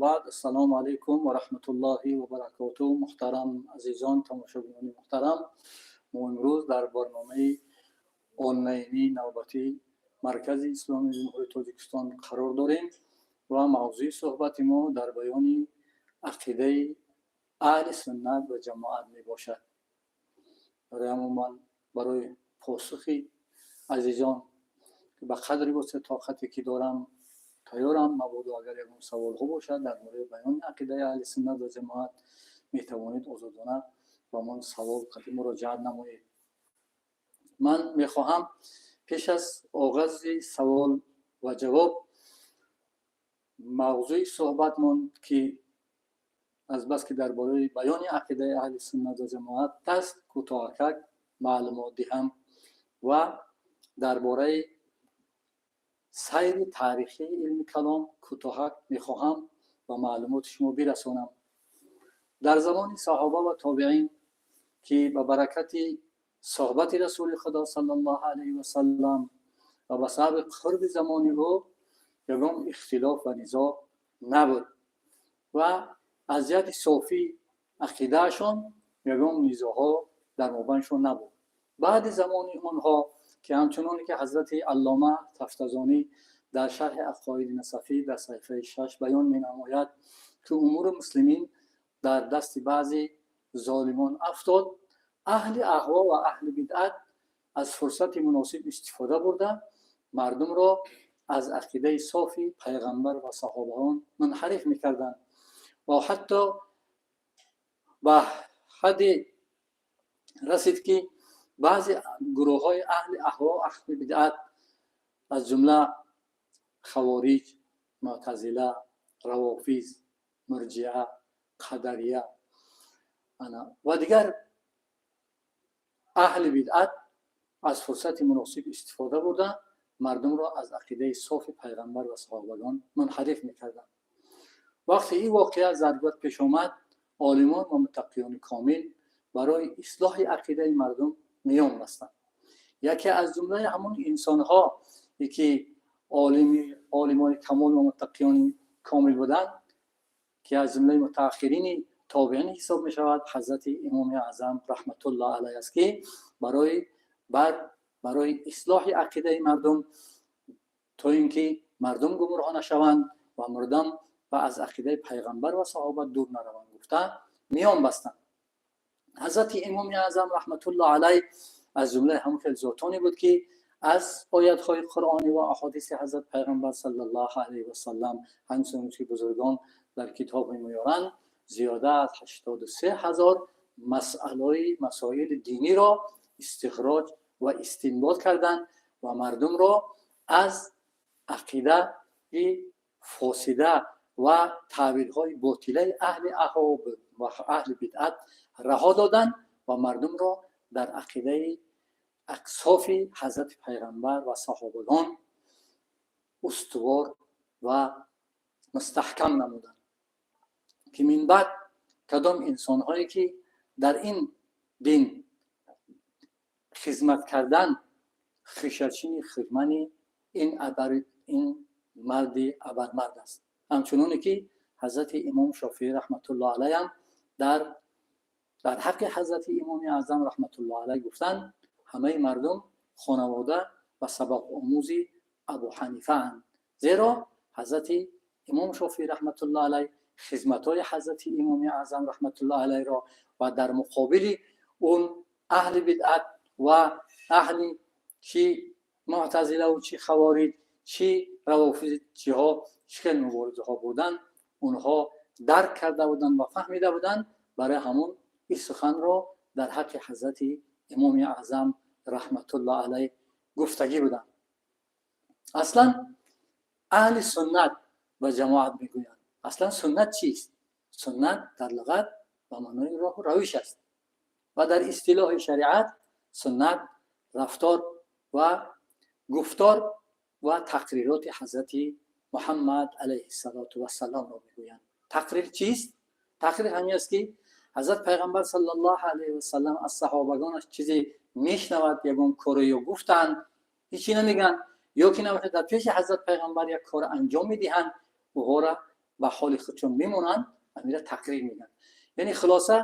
Баъд, ассалому алайкум ва раҳматуллоҳи ва баракотуҳ. Муҳтарам азизон, тамошобинони муҳтарам, мо имрӯз дар барномаи онлайнии навбатии Маркази Исломии Ҷумҳурии Тоҷикистон қарор дорем ва мавзӯи суҳбати мо дар баёни ақидаи аҳли суннат ва ҷамоат мебошад. Барои ҳамон ман барои посухи азизон ба қадри вусъи тоқате ки дорам тайёрам. Мабодо агар ягон саволҳо бошад дар бораи баёни ақидаи аҳли суннат ва ҷамоат, метавонед озодона ба ман савол қатъи муроҷиат намоед. Ман мехоҳам пеш аз оғози савол ва ҷавоб мавзӯи суҳбатмон, ки азбаски дар бораи баёни ақидаи аҳли суннат ва ҷамоат аст, кӯтоҳакак маълумот диҳам ва дар бораи сайри таърихии илми калом кӯтоҳак мехоҳам ба маълумоти шумо бирасонам. Дар замони саҳоба ва тобеин, ки ба баракати суҳбати Расули Худо саллаллоҳу алайҳи васаллам ва ба сабаби қурби замони ӯ, ягон ихтилоф ва низоъ набуд ва аз ҷиҳати софии ақидаашон ягон низоъҳо дар мобайншон набуд. Баъди замони онҳо, ки ҳамчуноне ки ҳазрати Аллома Тафтазонӣ дар шарҳи Ақоиди Насафӣ дар саҳифаи 6 баён менамояд, ки умури муслимин дар дасти баъзе золимон афтод, аҳли аҳво ва аҳли бидъат аз фурсати муносиб истифода бурда, мардумро аз ақидаи софи пайғамбар ва саҳобаон мунҳариф мекарданд ва ҳатто ба ҳадде расид, ки баъзе гурӯҳҳои аҳли аҳво, аҳли бидъат, аз ҷумла хавориҷ, мӯътазила, равофиз, мурҷиа, қадария ва дигар аҳли бидъат, аз фурсати муносиб истифода бурда, мардумро аз ақидаи софи пайғамбар ва саҳобагон мунҳариф мекарданд. Вақте ин воқеа зарурат пеш омад, олимон ва муттақиёни комил барои ислоҳи ақидаи мардум миён бастанд. Яке аз ҷумлаи ҳамон инсонҳо, ки олимони камол ва муттақиёни комил буданд, ки аз ҷумлаи мутааххирини тобеин ҳисоб мешавад, ҳазрати Имоми Аъзам раҳматуллоҳ алайҳ аст, ки барои ислоҳи ақидаи мардум, то ин ки мардум гумроҳ нашаванд ва мардум ва аз ақидаи пайғамбар ва саҳоба дур нараванд гуфта, миён бастанд. Ҳазрати Имоми Аъзам раҳматуллоҳ алайҳ аз ҷумлаи ҳамон хел зотоне буд, ки аз оятҳои қуръонӣ ва аҳодиси ҳазрат пайғамбар саллаллоҳу алайҳи васаллам, ҳамчунин ки бузургон дар китоб меоранд, зиёда аз 83 000 масъалаи масоили диниро истихроҷ ва истинбот карданд ва мардумро аз ақидаи фосида ва таъвилҳои ботилаи аҳли аҳво ва аҳли бидъат раҳо доданд ва мардумро дар ақидаи софи ҳазрати пайғамбар ва саҳобагон устувор ва мустаҳкам намуданд, ки минбаъд кадом инсонҳое ки дар ин дин хизмат кардан, хишачини хирмани ин марди абармард аст. Ҳамчуноне ки ҳазрати Имом Шофиӣ раҳматуллоҳ алайҳам дар ҳаққи ҳазрати Имоми Аъзам раҳматуллоҳ алайҳ гуфтанд: ҳамаи мардум хонавода ва сабақомӯзи Абу Ҳанифаанд, зеро ҳазрати Имом Шофиӣ раҳматуллоҳ алайҳ хизматҳои ҳазрати Имоми Аъзам раҳматуллоҳ алайҳро ва дар муқобили он аҳли бидъат ва аҳли чи мӯътазилаву чи хавориҷ, чи равофизчиҳо чӣ хел муборизаҳо буданд, онҳо дарк карда буданд ва фаҳмида буданд. Барои ҳамон ин суханро дар ҳаққи ҳазрати Имоми Аъзам раҳматуллоҳ алайҳ гуфтагӣ буданд. Аслан аҳли суннат ва ҷамоат мегӯянд. Аслан суннат чист? Суннат дар луғат ба маънои роҳу равиш аст ва дар истилоҳи шариат суннат рафтор ва гуфтор ва тақрироти ҳазрати Муҳаммад алайҳиссалоту вассаломро мегӯянд. Тақрир чист? Тақрир ҳамин аст, ки ҳазрат пайғамбар саллаллоҳу алайҳи васаллам аз саҳобагонаш чизе мешнавад, ягон коре ё гуфтанд, ҳечи намегӯянд, ё ки набошад, дар пеши ҳазрат пайғамбар як кор анҷом медиҳанд, ӯҳоро ба ҳоли худшон мемонанд, амира тақрир мегӯянд. Яъне хулоса,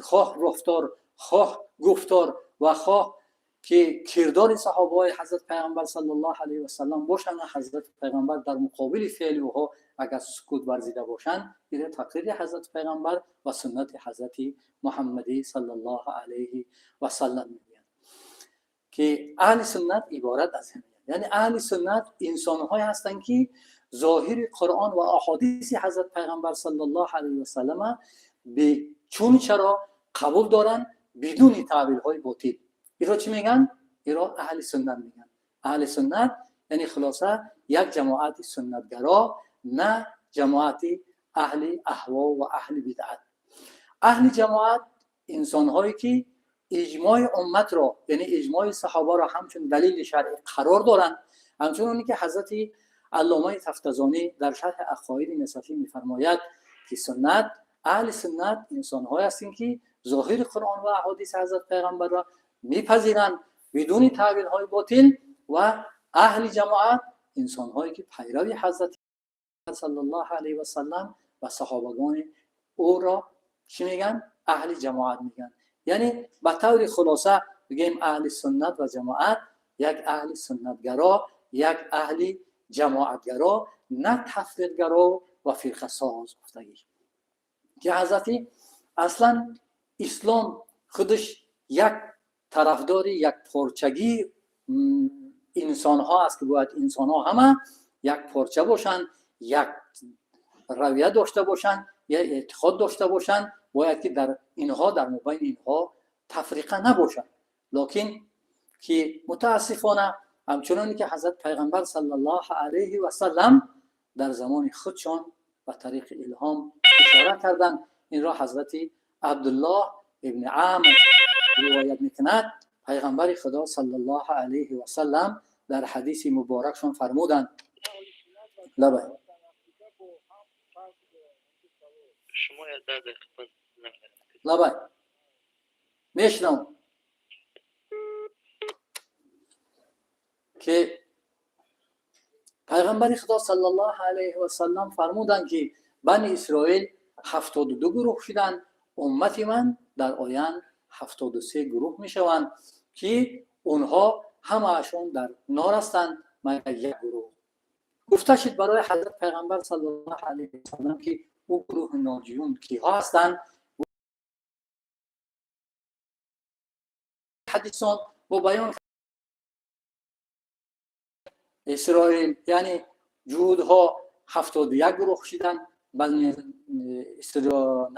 хоҳ рафтор, хоҳ гуфтор ва хоҳ ки кирдори саҳобаҳои ҳазрат пайғамбар саллаллоҳу алайҳи васаллам бошанд, ҳазрат пайғамбар дар муқобили феъли ӯҳо агар сукут варзида бошанд, ин тақрири ҳазрат пайғамбар ва суннати ҳазрати муҳаммадӣ саллаллоҳу алайҳи васаллам мегӯянд, ки аҳли суннат иборат аз ҳамин. Яъне аҳли суннат инсонҳое ҳастанд, ки зоҳири қуръон ва аҳодиси ҳазрат пайғамбар саллаллоҳу алайҳи васаллама бечун чаро қабул доранд, бидуни таъвилҳои ботил. Иро чӣ мегӯянд? Иро аҳли суннат мегӯянд. Аҳли суннат яъне хулоса як ҷамоати суннатгаро, на ҷамоати аҳли аҳво ва аҳли бидъат. Аҳли ҷамоат инсонҳое ки иҷмои умматро, яъне иҷмои саҳобаро ҳамчун далели шаръӣ қарор доранд, ҳамчуноне ки ҳазрати алломаи тафтазонӣ дар шарҳи ақоиди насафӣ мефармояд, ки суннат, аҳли суннат инсонҳое ҳастанд, ки зоҳири қуръон ва аҳодиси ҳазрат пайғамбарро мепазиранд бидуни таъвилҳои ботил, ва аҳли ҷамоат инсонҳое ки пайрави ҳазрат саллаллоҳу алайҳи васаллам ва саҳобагони ӯро чӣ мегӯянд? Аҳли ҷамоат мегӯянд. Яъне ба таври хулоса бигӯем, аҳли суннат ва ҷамоат як аҳли суннатгаро, як аҳли ҷамоатгаро, на тафриқгаро ва фирқасоз гуфтагӣ, ки ҳазрати аслан ислом худаш як тарафдори як порчагии инсонҳо аст, ки бояд инсонҳо ҳама як порча бошанд, як равия дошта бошанд, як эътиқод дошта бошанд, бояд ки дар инҳо, дар мобайни инҳо тафриқа набошад. Локин ки мутаассифона, ҳамчуноне ки ҳазрат пайғамбар саллаллоҳу алайҳи васаллам дар замони худшон ба тариқи илҳом ишора карданд, инро ҳазрати абдуллоҳ ибни амр ривоят мекунад, пайғамбари худо саллаллоҳу алайҳи васаллам дар ҳадиси муборакшон фармуданд: лабай. Лабай, мешунавам, ки пайғамбари худо саллаллоҳу алайҳи васаллам фармуданд, ки бани исроил 72 гурӯҳ шуданд, уммати ман дар оянд 73 гурӯҳ мешаванд, ки онҳо ҳамаашон дар нор ҳастанд, магар як гурӯҳ. Гуфта шуд барои ҳазрат пайғамбар саллаллоҳу алайҳи васаллам, ки ӯ гурӯҳи ноҷиюн киҳо ҳастанд? Ҳадисон бо баён исроил, яъне ҷуҳудҳо 71 гурӯҳ шуданд,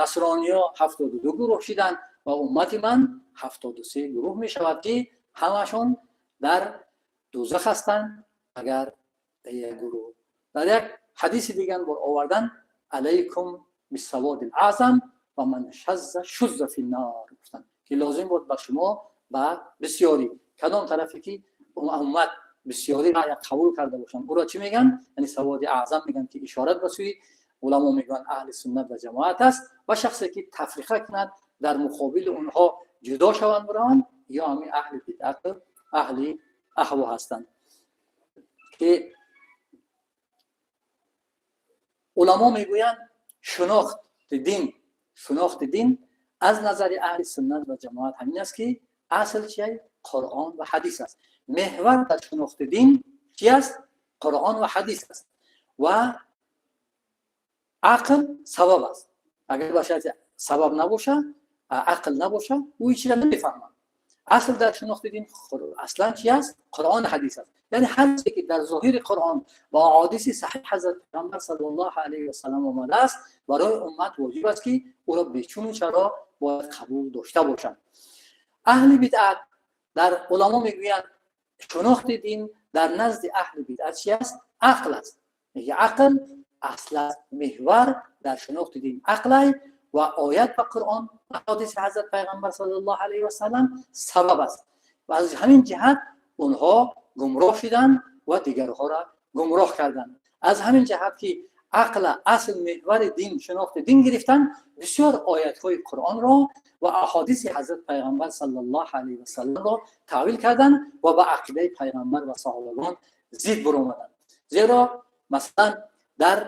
насрониҳо 72 гурӯҳ шуданд ва уммати ман 73 гурӯҳ мешавад, ки ҳамашон дар дӯзах ҳастанд, агар як гурӯҳ. Дар як ҳадиси дигар бор овардан: алайкум бисаводи аъзам ва ман шазза шузза фи ннор, гуфтанд, ки лозим буд ба шумо ба бисёрӣ, кадом тарафе ки уммат бисёрӣ рая қабул карда бошанд, ӯро чӣ мегӯянд? Яъне саводи аъзам мегӯянд, ки ишорат ба сӯи уламо мегӯянд аҳли суннат ва ҷамоат аст, ва шахсе ки тафриқа кунад, дар муқобили онҳо ҷудо шаванд, бираванд, ё ҳамин аҳли бидъат, аҳли аҳво ҳастанд, ки уламо мегӯянд шинохти дин, шинохти дин аз назари аҳли суннат ва ҷамоат ҳамин аст, ки асл чия? Қуръон ва ҳадис аст. Меҳвар дар шинохти дин чи аст? Қуръон ва ҳадис аст ва ақл сабаб аст. Агар ба шарти сабаб набоша, ақл набоша, ӯ ҳечира намефаҳмад. Асл дар шинохти дин аслан чи аст? Қуръон, ҳадис аст. Яъне ҳар чизе ки дар зоҳири қуръон ва аҳодиси саҳиҳ ҳазрат пайғамбар саллаллоҳу алайҳи васаллам омадааст, барои уммат воҷиб аст, ки ӯро бечуну чаро бояд қабул дошта бошанд. Аҳли бидъат дар уламо мегӯянд, шинохти дин дар назди аҳли бидъат чи аст? Ақл аст. Мега ақл асл аст, меҳвар дар шинохти дин ақлай ва оят ба қуръон ва ҳадиси ҳазрат пайғамбар саллаллоҳу алайҳи васаллам сабаб аст. Ва аз ҳамин ҷиҳат онҳо гумроҳ шуданд ва дигарҳоро гумроҳ карданд. Аз ҳамин ҷиҳат ки ақла асл меҳвари дин, шинохти дин гирифтанд, бисёр оятҳои қуръонро ва аҳодиси ҳазрат пайғамбар саллаллоҳу алайҳи васалламро таъвил карданд ва ба ақидаи пайғамбар ва саҳобагон зид баромаданд. Зеро масалан дар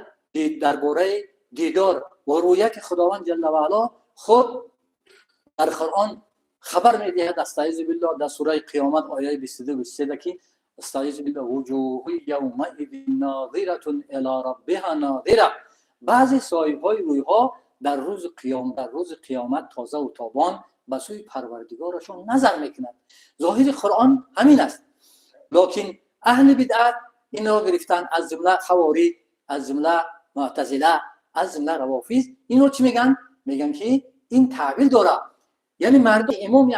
бораи دیدار و رویت خداوند جل و علا خود در قرآن خبر میدهد. استعیذ بالله در سوره قیامت آیه 22 23 که استعیذ بالله وجوه یومئذ ناظرة الی ربها ناظرة. بعضی صاحب‌های رویها در روز قیام در روز قیامت تازه و تابان به سوی پروردگارشون نظر میکنند. ظاهر قرآن همین است، لکن اهل بدعت این را گرفتن، از جمله خوارج، از جمله معتزله، از جمله روافض. این رو چی میگن؟ میگن که این تعبیر داره. یعنی مردم امام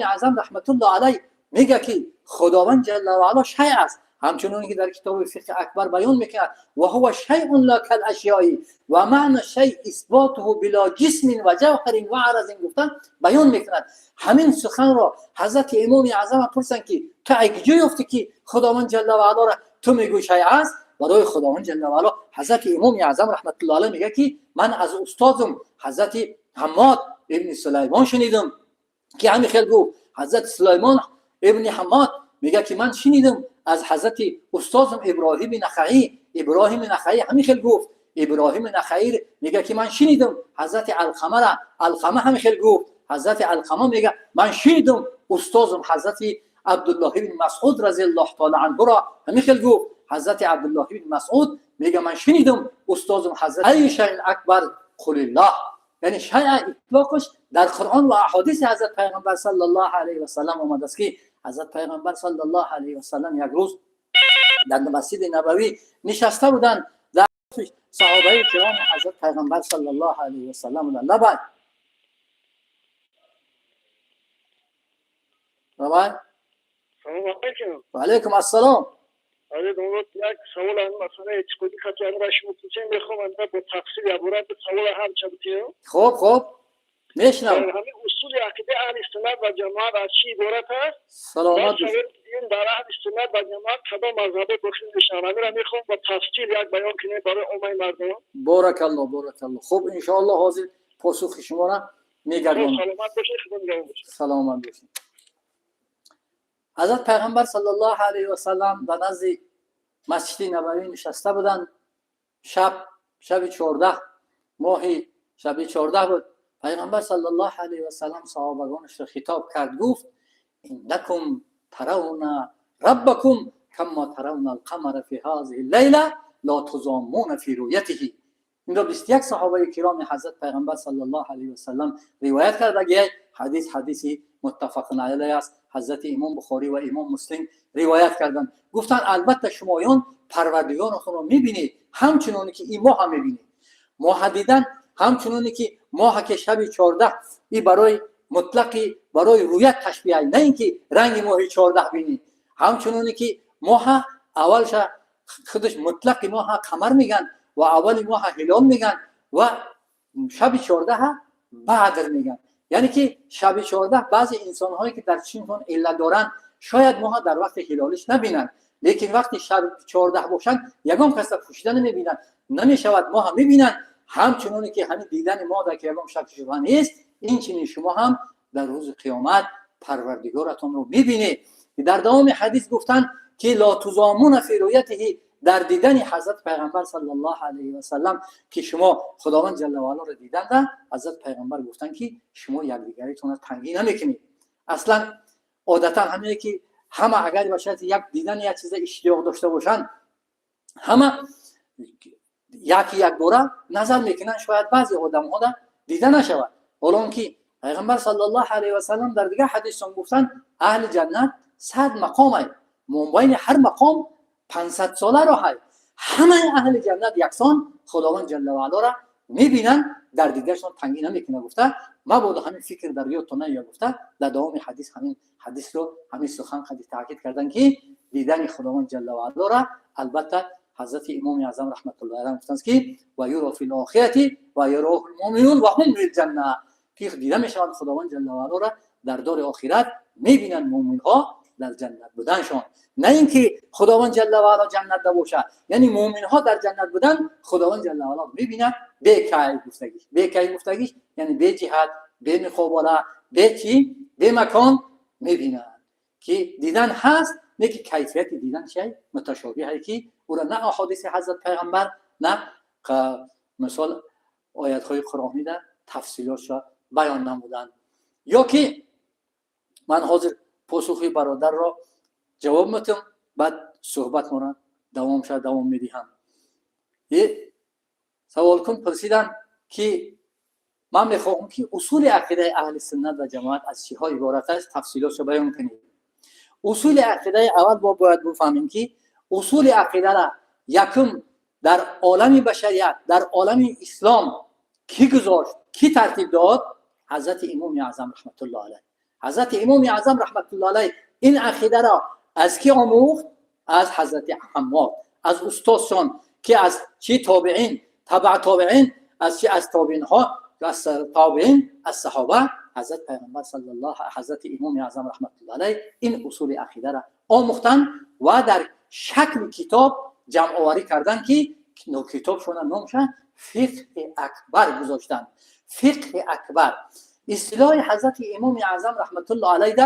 اعظم رحمت الله علیه میگه که خداوند جل و علا شیء است، همچنان که در کتاب فقه اکبر بیان میکند و هو شیء لا کالاشیاء و معنی شیء اثباته بلا جسم و جوهر و عرض گفتن بیان میکند. همین سخن را حضرت امام اعظم پرسند که تو کجا یافتی که خداوند جل و علا را تو میگوی شیء است؟ برای خداوند جل و علا حضرت امام اعظم رحمت الله علیه میگه که من از استادم حضرت حماد ابن سلیمان شنیدم که همین خیلی گفت. حضرت سلیمان ابن حماد میگه که من شنیدم از حضرت استادم ابراهیم نخعی، ابراهیم نخعی همین خیلی گفت. ابراهیم نخعی میگه که من شنیدم حضرت علقمه را، علقمه همین خیلی گفت. حضرت علقمه میگه من شنیدم استادم حضرت عبدالله بن مسعود رضی الله تعالی عنه را همین خیلی گفت. حضرت عبدالله بن مسعود میگه من شنیدم استادم حضرت ای شیء اکبر قل الله. یعنی شیء اطلاقش در قرآن و احادیث حضرت پیغمبر صلی الله علیه و سلم آمده است که حضرت پیغمبر صلی الله علیه و سلم یک روز در مسجد نبوی نشسته بودند، در صحابه کرام حضرت پیغمبر صلی الله علیه و سلم بودند. لبای لبای. سلام علیکم. و علیکم السلام. یک سوال هم مثلا اعتقادی خاطر را شما پرسیم میخوام با تفصیل عبارت سوال هم چه بتیم. خب خب میشنوم. همین اصول عقیده اهل سنت و جماعت از چی عبارت است؟ سلامت باشید. در اهل سنت و جماعت کدام مذهب داخل میشن؟ همین را میخوام با تفصیل یک بیان کنیم برای عامه مردم. بارک الله بارک الله. خب ان شاء الله حاضر پاسخ شما را میگردانم. سلامت باشید، خدا نگهدار باشید. سلامت باشید. حضرت پیغمبر صلی الله علیه و سلم در نزد مسجد نبوی نشسته بودند. شب 14 ماه شب 14 بود. پیغمبر صلی الله علیه و سلم صحابگانش را خطاب کرد، گفت انکم ترون ربکم کما ترون القمر فی هذه اللیله لا تضامون فی رؤیته. این را 21 صحابه کرام حضرت پیغمبر صلی الله علیه و سلم روایت کرده که حدیث حدیثی متفق علیه است. حضرت امام بخاری و امام مسلم روایت کردند. گفتند البته شمایان پروردگار خود را میبینید همچنانی که این ماه هم میبینید. ماه دیدن همچنانی که ماه که شب 14 ای برای مطلقی برای رویت تشبیه، نه اینکه رنگ ماه 14 بینید. همچنانی که ماه اولش خودش مطلق ماه قمر میگن و اول ماه هلال میگن و شب 14 بدر میگن. یعنی که شب 14 بعضی انسان هایی که در چشمشون علت دارن شاید ماه در وقت هلالش نبینن، لیکن وقتی شب 14 باشن یگان کس پوشیده نمیبینن، نمیشود ماه میبینن. همچنانی که همین دیدن ما در که یگان شک شبهه نیست، این چنین شما هم در روز قیامت پروردگارتان رو میبینید. در دوام حدیث گفتن که لا تضامون فی رؤیته، در دیدن حضرت پیغمبر صلی الله علیه و سلم که شما خداوند جل و علا را دیدند، حضرت پیغمبر گفتن که شما یکدیگریتون را تنگی نمیکنید. اصلا عادتا همینه که همه اگر باشد یک دیدن یک چیز اشتیاق داشته باشند، همه یکی یک باره نظر میکنن، شاید بعضی آدم ها دیده نشود. حالا که پیغمبر صلی الله علیه و سلم در دیگر حدیث گفتن اهل جنت 100 مقام، مابین هر مقام 500 ساله راه. همه اهل جنت یکسان خداوند جل و علا را میبینن، در دیدهشان تنگی نمیکنه. گفته مبادا همین فکر در یادتون نیا. گفته در دوام حدیث همین حدیث رو همین سخن حدیث تاکید کردن که دیدن خداوند جل و علا را البته حضرت امام اعظم رحمت الله علیه گفتند که و یرا فی الاخرة و یراه المؤمنون و هم فی الجنه، که دیده میشوند خداوند جل و علا را در دار آخرت میبینند مؤمن ها در جنت بودنشان، نه اینکه خداوند جل و علا جنت باشه، یعنی مؤمن ها در جنت بودن خداوند جل و علا میبیند. به کیف گفتگیش، به کیف گفتگیش یعنی به جهت، به مقابله، به چی، به مکان میبینند که دیدن هست، نه که کیفیت دیدن چی متشابه که او را نه احادیث حضرت پیغمبر نه Мисол, оятҳои қуръонида тафсилотша баён намуданд. Ё ки ман ҳозир посухи бародарро ҷавоб метам, баъд суҳбатмона давомша давом медиҳам. Саволкун пурсиданд, ки ман мехоҳам, ки усули ақидаи аҳли суннат ва ҷамоат аз чиҳо иборат аст, тафсилотшо баён кунед. Усули ақидаи аввал мо бояд бифаҳмем, ки усули ақидара якум дар олами башарият, дар олами ислом кӣ гузошт, кӣ тартиб дод? Ҳазрати Имоми Аъзам раҳматуллоҳ алайҳ. Ҳазрати Имоми Аъзам раҳматуллоҳ алайҳ ин ақидаро аз кӣ омӯхт? Аз ҳазрати Ҳаммод, аз устодшон, ки аз чи тобеин, табаа тобеин, аз чи аз тобеинҳо, аз тобеин, аз саҳоба. Ҳазрат Пайғамбар саллаллоҳ, ҳазрати Имоми Аъзам раҳматуллоҳ алайҳ ин усули ақидаро омӯхтанд ва дар шакли китоб ҷамъоварӣ карданд, ки китобшона номша Фиқҳи Акбар гузоштанд. Фиқҳи Акбар истилоҳи ҳазрати Имоми Аъзам раҳматуллоҳ алайда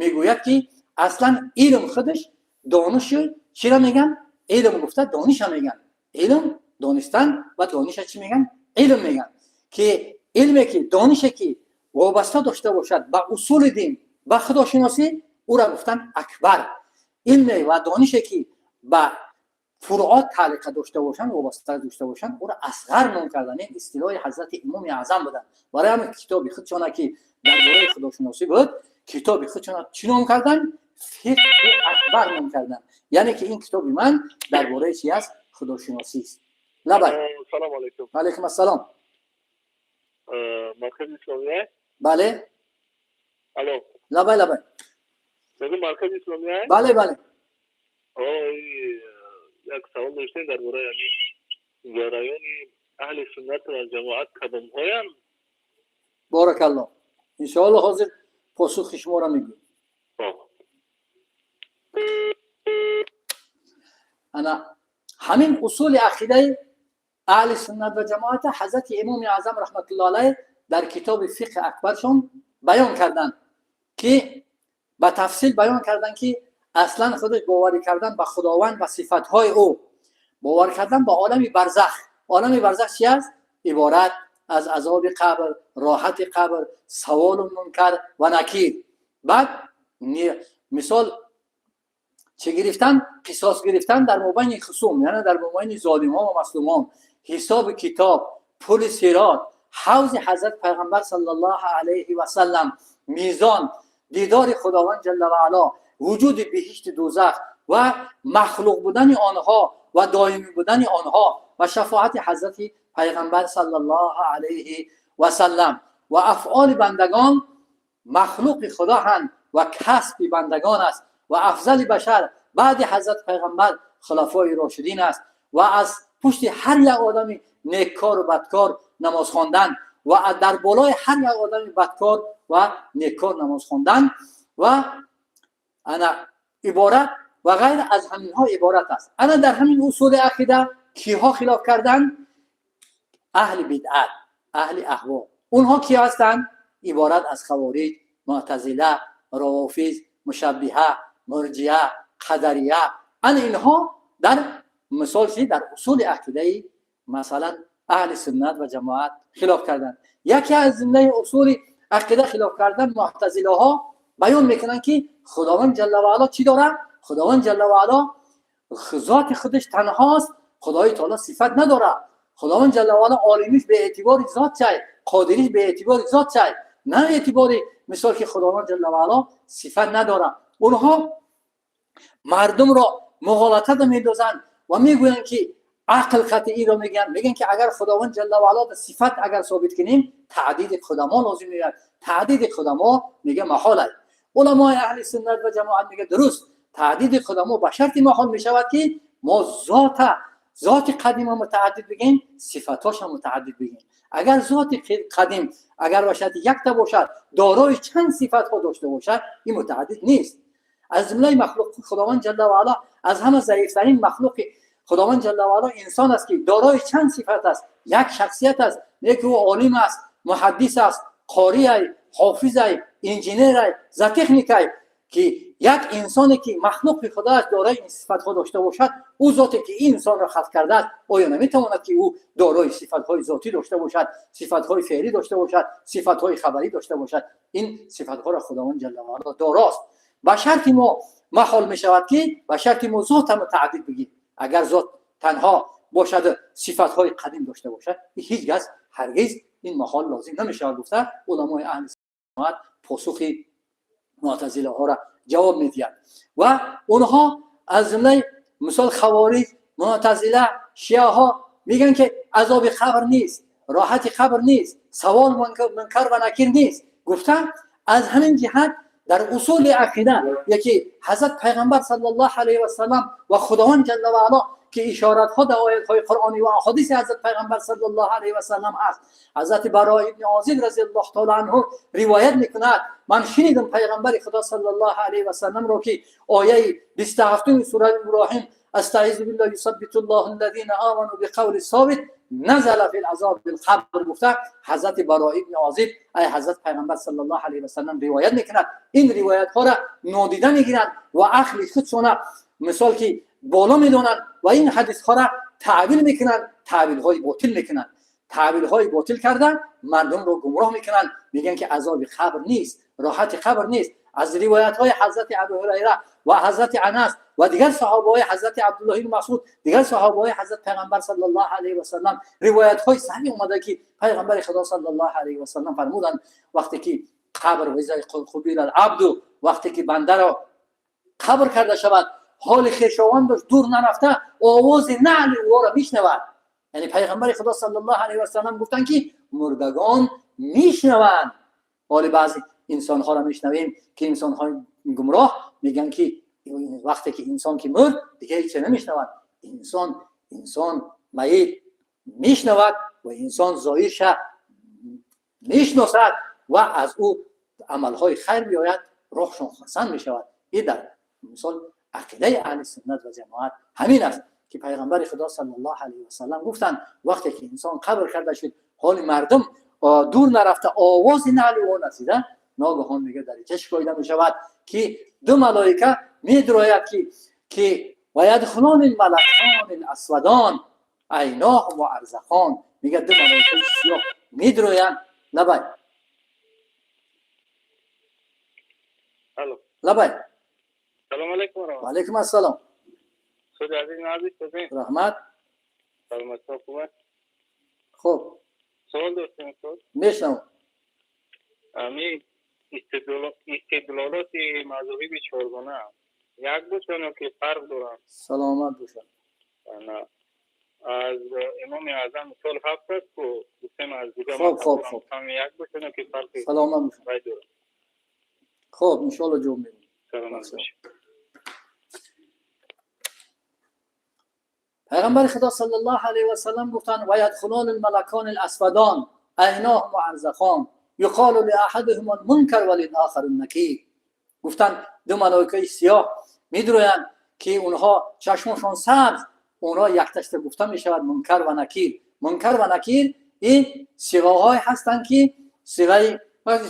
мегӯяд, ки аслан илм худаш дониши чиро меган? Илм гуфта дониша меган. Илм донистан ва дониша чӣ меган? Илм меган, ки илме ки, донише ки вобаста дошта бошад ба усули дин, ба худошиносӣ, ӯра гуфтан акбар. Илме ва донише ки ба фуруот тааллуқа дошта бошанд, вобаста дошта бошанд, ӯро асғар ном кардан. Ин истилоҳи ҳазрати Имоми Аъзам буданд. Барои ҳамин китоби худшона, ки дар бораи худошиносӣ буд, китоби худшона чӣ ном карданд? Фиқҳи Акбар ном карданд. Яъне ки ин китоби ман дар бораи чи аст? Худошиносист. Лабай. Салому алайкум. Алайкум ассалом. Маркази исломия? Бале. Алло. Лабай, лабай. Мегӯ, маркази исломия? Бале. Як савол доштем дар бораи ҳамин ҷараёни аҳли суннат ва ҷамоат кадомҳоянд? Боракалло, иншоалло, ҳозир посухи шуморо мегӯем. Ана ҳамин усули ақидаи аҳли суннат ва ҷамоата ҳазрати Имоми Аъзам раҳматулло алайҳ дар китоби Фиқҳи Акбаршон баён карданд, ки ба тафсил баён карданд, ки аслан худаш боварӣ кардан ба Худованд ва сифатҳои ӯ, бовар кардан ба олами барзах. Олами барзах чи аст? Иборат аз азоби қабр, роҳати қабр, саволу мункар ва накир. Баъд мисол чӣ гирифтан? Қисос гирифтан дар мобайни хусум, яъне дар мобайни золимҳо ва маслумон, ҳисоби китоб, пули сирот, ҳавзи ҳазрат Пайғамбар саллаллоҳу алайҳи васаллам, мизон, дидори Худованд ҷалла ваало, вуҷуди биҳишти дӯзах ва махлуқ будани онҳо ва доимӣ будани онҳо ва шафоати ҳазрати Пайғамбар саллаллоҳу алайҳи васаллам ва афъоли бандагон, махлуқи Худо ҳанд ва касби бандагон аст ва афзали башар баъди ҳазрат Пайғамбар хулафои рошидин аст ва аз пушти ҳар як одами неккору бадкор намоз хондан ва дар болои ҳар як одами бадкор ва неккор намоз хондан ва ана иборат ва ғайр аз ҳаминҳо иборат аст. Ана дар ҳамин усули ақида киҳо хилоф карданд? Аҳли бидъат, аҳли аҳво. Онҳо ки ҳастанд? Иборат аз хавориҷ, муътазила, равофиз, мушаббиҳа, мурҷия, қадария. Ана инҳо дар мисол чи дар усули ақидаи масалан аҳли суннат ва ҷамоат хилоф карданд. Яке аз ҷумлаи усули ақида хилоф кардан, муътазилаҳо баён мекунанд, ки Худованд ҷалла ваало чӣ дорад? Худованд ҷалла ваало зоти худаш танҳост, Худои таоло сифат надорад. Худованд ҷалла ваало олимиш бе эътибори зот чай, қодириш бе эътибори зот чай, на эътибори мисол ки Худованд ҷалла ваало сифат надорад. Онҳо мардумро муғолатада мендозанд ва мегӯянд, ки ақл қатъиро мегӯянд. Мегӯянд, ки агар Худованд ҷалла ваало сифат агар собит кунем, таъдиди худамо лозим меояд. Таъдиди худамо, мега, маҳол аст. Уламои аҳли суннат ва ҷамоат мега: дуруст, таъдиди худамо ба шарти маҳол мешавад, ки мо зота, зоти қадима мутааддид бигем, сифатоша мутааддид бигем. Агар зоти қадим агар ба шарти якта бошад, дорои чанд сифатҳо дошта бошад, ин мутааддид нест. Аз ҷумлаи махлуқ Худованд ҷалла ваала, аз ҳама заифтарин махлуқи Худованд ҷалла ваала инсон аст, ки дорои чанд сифат аст, як шахсият аст, не ки ӯ олим аст, муҳаддис аст, қориай, ҳофизай, инженерай, зоотехникай. ки як инсоне ки махлуқи худо аст, дорои ин сифатҳо дошта бошад, ӯ зоте ки ин инсонро халқ кардааст, оё наметавонад ки ӯ дорои сифатҳои зотӣ дошта бошад, сифатҳои феълӣ дошта бошад, сифатҳои хабарӣ дошта бошад? Ин сифатҳоро Худованд ҷалла ва ало дорост. Ба шарти мо маҳол мешавад ки ба шарти мо зота мутааддид бигирем. Агар зот танҳо бошад, сифатҳои қадим дошта бошад, ҳеҷ кас ҳаргиз ин маҳол лозим намешавад, гуфта уламои аҳли суннат посухи муътазилаҳоро ҷавоб медиҳад. Ва онҳо аз ҷумлаи мисол хавориҷ, муътазила, шиаҳо мегӯянд ки азоби қабр нест, роҳати қабр нест, савол мункар ва накир нест. Гуфта аз ҳамин ҷиҳат дар усули ақида яки ҳазрат пайғамбар саллаллоҳу алайҳи васаллам ва Худованд ҷалла ва ало ки ишоратҳо дар оятҳои қуръонӣ ва аҳодиси ҳазрат пайғамбар саллаллоҳу алайҳи васаллам аст. Ҳазрати Баро ибни Озиб разияллоҳу таала анҳу ривоят мекунад: ман шунидам пайғамбари Худо саллаллоҳу алайҳи васалламро ки ояи 27-уми сураи Иброҳим, استعیذ بالله، یثبت الله الذین آمنوا بقول ثابت نزل فی العذاب بالقبر، گفته حضرت براء ابن عازب ای حضرت پیغمبر صلی الله علیه و سلم روایت میکند. این روایت ها را نادیده میگیرند و عقل خودشون مثال که بالا میدونند و این حدیث ها را تعبیل میکنند، تعبیل های باطل میکنند. تعبیل های باطل کردن مردم رو گمراه میکنند، میگن که عذاب قبر نیست، راحت قبر نیست. از روایت های حضرت ابو هریره و حضرت انس و دیگر صحابه های حضرت عبدالله بن مسعود، دیگر صحابه های حضرت پیغمبر صلی الله علیه و سلم روایت های صحیح اومده که پیغمبر خدا صلی الله علیه و سلم فرمودند وقتی که قبر و قبیر العبد، وقتی که بنده را قبر کرده شود، حال خویشاوندش دور نرفته آواز نعل او را میشنود. یعنی پیغمبر خدا صلی الله علیه و سلم گفتند که مردگان میشنوند. حال بعضی انسان ها را میشنویم که انسان های گمراه میگن که وقتی که انسان که مرد دیگه هیچ نمیشنود. انسان میت میشنود و انسان زایرش میشناسد و از او عملهای خیر بیاید، روحشون خرسند میشود. این در مثال عقیده اهل سنت و جماعت همین است که پیغمبر خدا صلی الله علیه و سلم گفتند وقتی که انسان قبر کرده شد، حال مردم دور نرفته آواز نعل او رسیده، ناگهان میگه دریچه شکایده میشود که دو ملائکه میدروید که و یدخلان الملکان الاسودان عیناهم و ارزخان. میگه دو ملائکه سیاه میدرویند. لبای. الو. لبای. سلام علیکم و و علیکم السلام. خود عزیز نازی شدین. رحمت. سلامت خوبه. خب. سوال داشتم استاد. میشنوم. امی استدلالات مذاهب چهارگانه یک باشن که فرق دارن؟ سلامت باشن. نه. از امام اعظم مثال هفت است و گفتم از دیگه خب خب خب. هم یک باشن که فرق سلامت باشن. دارن. خب انشالله جواب میدم. سلامت باشن. پیغمبر خدا صلی الله علیه و سلم گفتند و یدخلون الملکان الاسودان عیناهم و ارزخان یقال لاحدهم المنکر و للآخر النکیر. گفتند دو ملائکه سیاه میدرویند که اونها چشمشون سبز، اونها یک تشت گفته میشود منکر و نکیر. منکر و نکیر این صیغه های هستند که صیغه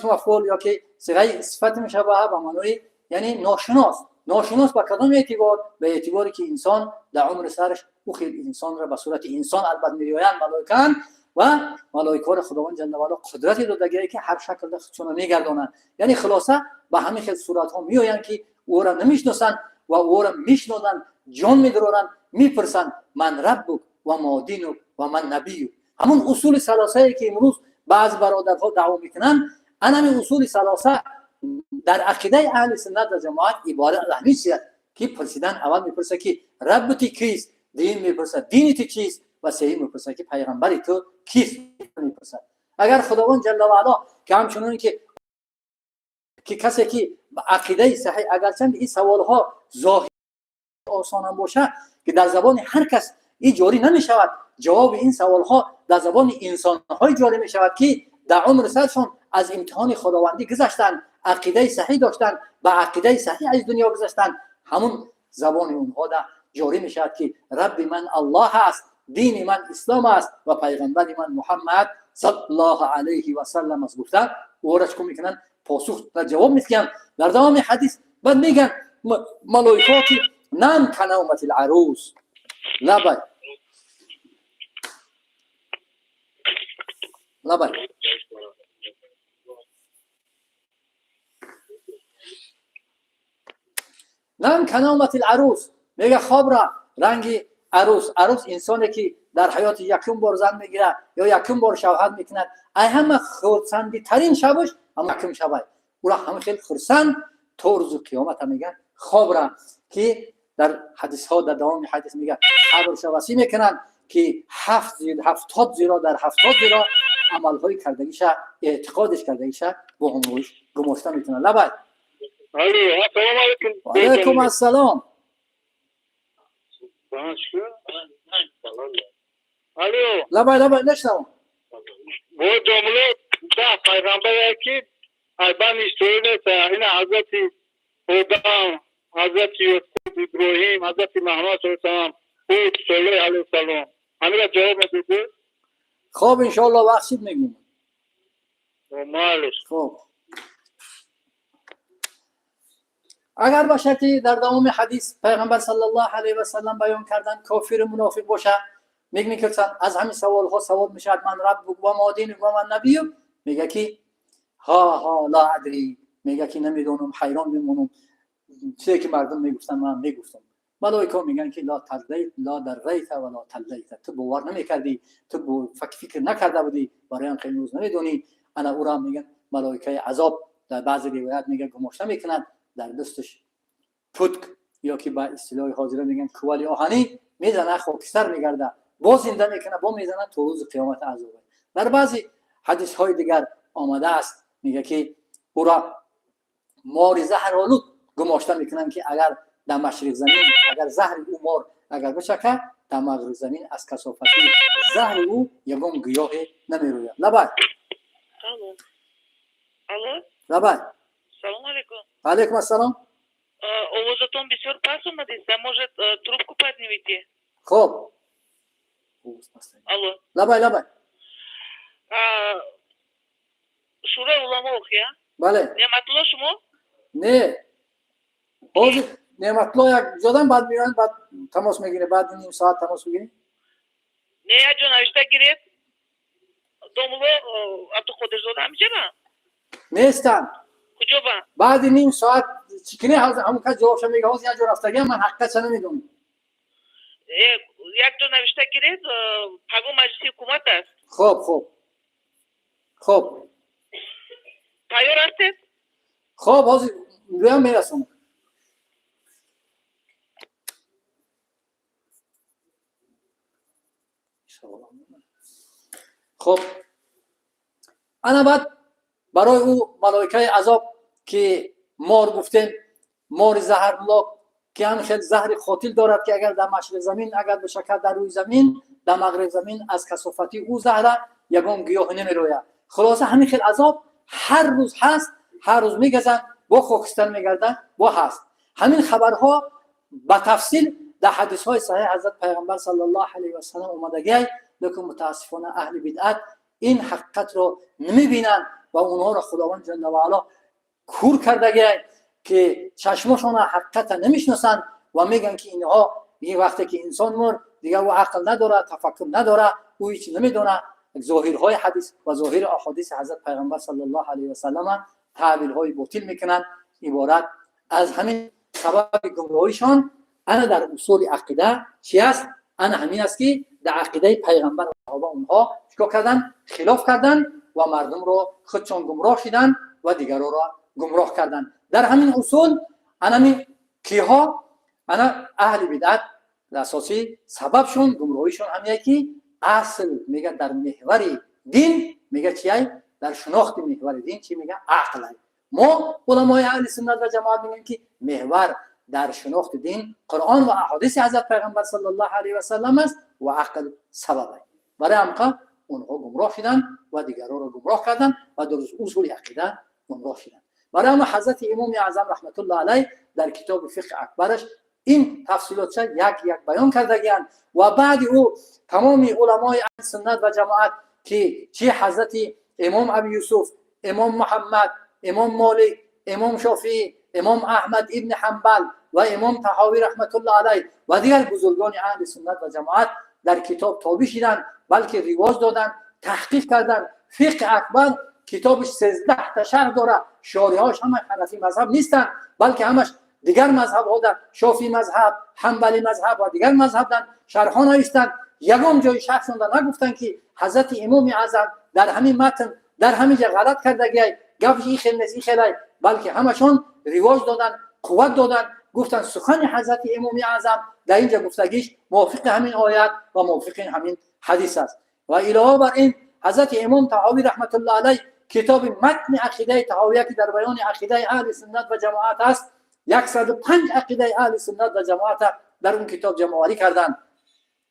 مفعول یا که صیغه صفت میشود به معنای یعنی ناشناس. ناشناس به کدام اعتبار؟ به اعتباری که انسان در عمر سرش او خیلی انسان را به صورت انسان البته می‌آیند ملائکان و ملائکه را خداوند جل و علا قدرتی داده که هر شکل خودشون میگردانند. یعنی خلاصه به همین خیلی صورت ها میآیند که او را نمیشناسند و او را میشناسند، جان میدرارند، میپرسند من ربک و ما دینک و من نبیک. همون اصول ثلاثه که امروز بعض برادرها دعوا میکنند، همین اصول ثلاثه در عقیده اهل سنت و جماعت عبارت از همین چیز که پرسیدن اول میپرسه که رب تو کیست، دین میپرسه دین تو چیست و سوم میپرسه که پیغمبر تو کیست میپرسه. اگر خداوند جل و علا که همچنان که کسی که عقیده صحیح، اگرچند این سوال ها ظاهر آسان هم باشه که در زبان هر کس این جاری نمیشود، جواب این سوال ها در زبان انسان های جاری میشود که در عمر سرشون از امتحان خداوندی گذشتند، عقیده صحیح داشتند، به عقیده صحیح از دنیا گذشتند، همون زبان اونها در جاری میشود که رب من الله است، دین من اسلام است و پیغمبر من محمد صلی الله علیه و سلم است. گفته او را چکو میکنن؟ پاسخ در جواب میدن. در دوام حدیث Баъд меган малоикаҳо ки нам канавмати ларус. Лабай, лабай. Нам канавмати ларус, мега хоб ра ранги арус. Арус инсоне ки дар ҳаёти якум бор зан мегирад ё якум бор шавҳат мекунад, ай ҳама хурсандитарин шабаш ҳама якум шабай. Ура ҳама хел хурсанд то рӯзи қиёмата. Меган хоб ра ки дар ҳадисҳо, дар давоми ҳадис мега қабрша васӣ мекунанд ки 70 зиро, дар 70 зиро амалҳои кардагиша, эътиқодиш кардагиша бо ҳамроҳиш гумошта метавонад. Лабай. Алайкум ассалом. Лабай, лабай, нешнавам. Бо ҷомло да пайғамбаре ки айбан истои нест, ина ҳазрати Одам, ҳазрати Юсуф, Иброҳим, ҳазрати Муҳаммад саллаллоҳу алайҳи васаллам, Ҳуд, Солеҳ алайҳиссалом. Ҳамира ҷавоб медиҳӣ? Хоб, иншоалло, вақт шид, мегӯм. Малиш. Хоб, агар ба шарти дар давоми ҳадис пайғамбар саллаллоҳу алайҳи васаллам баён кардан кофиру мунофиқ боша, мегмекурсанд, аз ҳамин саволҳо савол мешавад: ман раббук ва ма динук ва ман набиюк? Мега ки ҳа ҳа ла адри, мега ки намедонам, ҳайрон мемонам, чизе ки мардум мегуфтанд ман мегуфтам. Малоикаҳо мегӯянд ки ла таллайт, ла даррайта ва ла таллайта, ту бовар намекардӣ, ту фикр накарда будӣ, барои он имрӯз намедонӣ. Ана ӯро мегӯянд малоикаи азоб, дар баъзе ривоят мега гумошта мекунад, дар дасташ путк ё ки ба истилоҳи ҳозира мегӯянд кували оҳанӣ, мезана, хокистар мегарда, боз зинда мекунад, бо мезанад то рӯзи қиёмат азоб. Дар баъзе ҳадисҳои дигар омадааст, мега ки ӯро мори заҳролуд гумошта мекунанд ки агар дар машриқ замин агар заҳри ӯ мор агар бичакад, дар мағриб замин аз касофати заҳри ӯ ягон гиёҳе намерӯяд. Лабай. Лабай. Салом алейкум. Алейкум ассалом. Овозатон бисёр паст омадист. Может, трубку поднимите? Хоб. Алло. Лабай, лабай. Шӯрои уламо охия? Бале. Неъматулло шумо? Не, ҳозир Неъматулло як ҷодан, баъд меоянд, баъд тамос мегирем, баъди ним соат тамос мегирем. Не, як ҷо навишта гиред. Домулло Абдуқодирзода ҳамиҷаба? Нестанд. Куҷо ба? Баъди ним соат чӣ кине, ҳамон кас ҷавобша мега. Ҳозир як ҷо рафтагиам, ман ҳақиқатша намедонам. Як ҷо навишта гиред, пагоҳ маҷлиси ҳукумат аст. Хоб, хоб, хоб. Тайёр ҳастед? Хоб, ҳозир гӯям, мерасонам. Хоб, ана баъд барои ӯ малоикаи азоб ки мор гуфтем, мори заҳрнок ки ҳам хел заҳри қотил дорад ки агар дар машриқ замин агар бишакад, дар рӯи замин, дар мағриб замин аз касофати ӯ заҳра ягон гиёҳ намерӯяд. Хулоса, ҳамин хел азоб ҳар рӯз ҳаст, ҳар рӯз мегазанд, бо хокистар мегарданд, бо ҳаст. Ҳамин хабарҳо ба тафсил дар ҳадисҳои саҳеҳ ҳазрат пайғамбар саллаллоҳу алайҳи васаллам омадагиай, лекин мутаассифона аҳли бидъат ин ҳақиқатро намебинанд ва онҳоро Худованд ҷалла ваало кур кардагиай ки чашмошона ҳақиқата намешиносанд ва мегӯянд ки инҳо вақте ки инсон мурд, дигар ӯ ақл надорад, тафаккур надорад, ӯ ҳеч намедонад. Зоҳирҳои ҳадис ва зоҳири аҳодиси ҳазрат пайғамбар саллаллоҳу алайҳи васаллама таъвилҳои ботил мекунанд. Иборат аз ҳамин сабаби гумроҳишон ана дар усули ақида чи аст? Ана ҳамин аст ки дар ақидаи пайғамбар ва саҳоба онҳо чикор карданд? Хилоф карданд ва мардумро худшон гумроҳ шиданд ва дигароро гумроҳ карданд. Дар ҳамин усул анами киҳо, ана аҳли бидъат асосӣ сабабшон гумроҳишон ҳамие ки асл мега дар меҳвари дин мега чиай, дар шинохти меҳвари дин чи мега ақлай. Мо уламои аҳли суннат ва ҷамоат мегӯем ки меҳвар дар шинохти дин Қуръон ва аҳодиси ҳазрат пайғамбар саллаллоҳу алайҳи васаллам аст ва ақл сабабай. Барои ҳамқа онҳо гумроҳ шуданд ва дигарҳоро гумроҳ карданд ва дар усули ақида гумроҳ шуданд. Барои ҳама ҳазрати имоми аъзам раҳматуллоҳ алайҳ дар китоби фиқҳи акбараш ин тафсилотша як як баён кардагианд ва баъди ӯ тамоми уламои аҳли суннат ва ҷамоат ки чи ҳазрати имом Аби Юсуф, имом Муҳаммад, имом Молик, имом Шофиӣ. Имом Аҳмад ибни Ҳанбал ва Имом Таҳовӣ раҳматуллоҳ алайҳ ва дигар бузургони аҳли суннат ва ҷамоат дар китоб тобӣ шиданд, балки ривоҷ доданд, таҳқиқ карданд. Фиқҳи акбар китобиш 13-та шарҳ дорад, шориҳош ҳама ҳанафӣ мазҳаб нестанд, балки ҳамаш дигар мазҳабҳо, дар шофӣ мазҳаб, ҳанбалӣ мазҳаб ва дигар мазҳабдан шарҳҳо навиштанд. Ягон ҷои шарҳшонда нагуфтанд, ки ҳазрати Имоми Аъзам дар ҳамин матн, дар ҳамин ҷа ғалат кардагиай, гапш ин хел нест, ин хелай, балки ҳамашон ривоҷ доданд, қувват доданд, гуфтанд, сухани ҳазрати Имоми Аъзам дар ин ҷа гуфтагиш мувофиқи ҳамин оят ва мувофиқи ҳамин ҳадис аст. Ва илова бар ин, ҳазрати Имом Таҳовӣ раҳматуллоҳ алайҳ китоби матни ақидаи таҳовия, ки дар баёни ақидаи аҳли суннат ва ҷамоат аст, 105 ақидаи аҳли суннат ва ҷамоата дар он китоб ҷамъоварӣ карданд.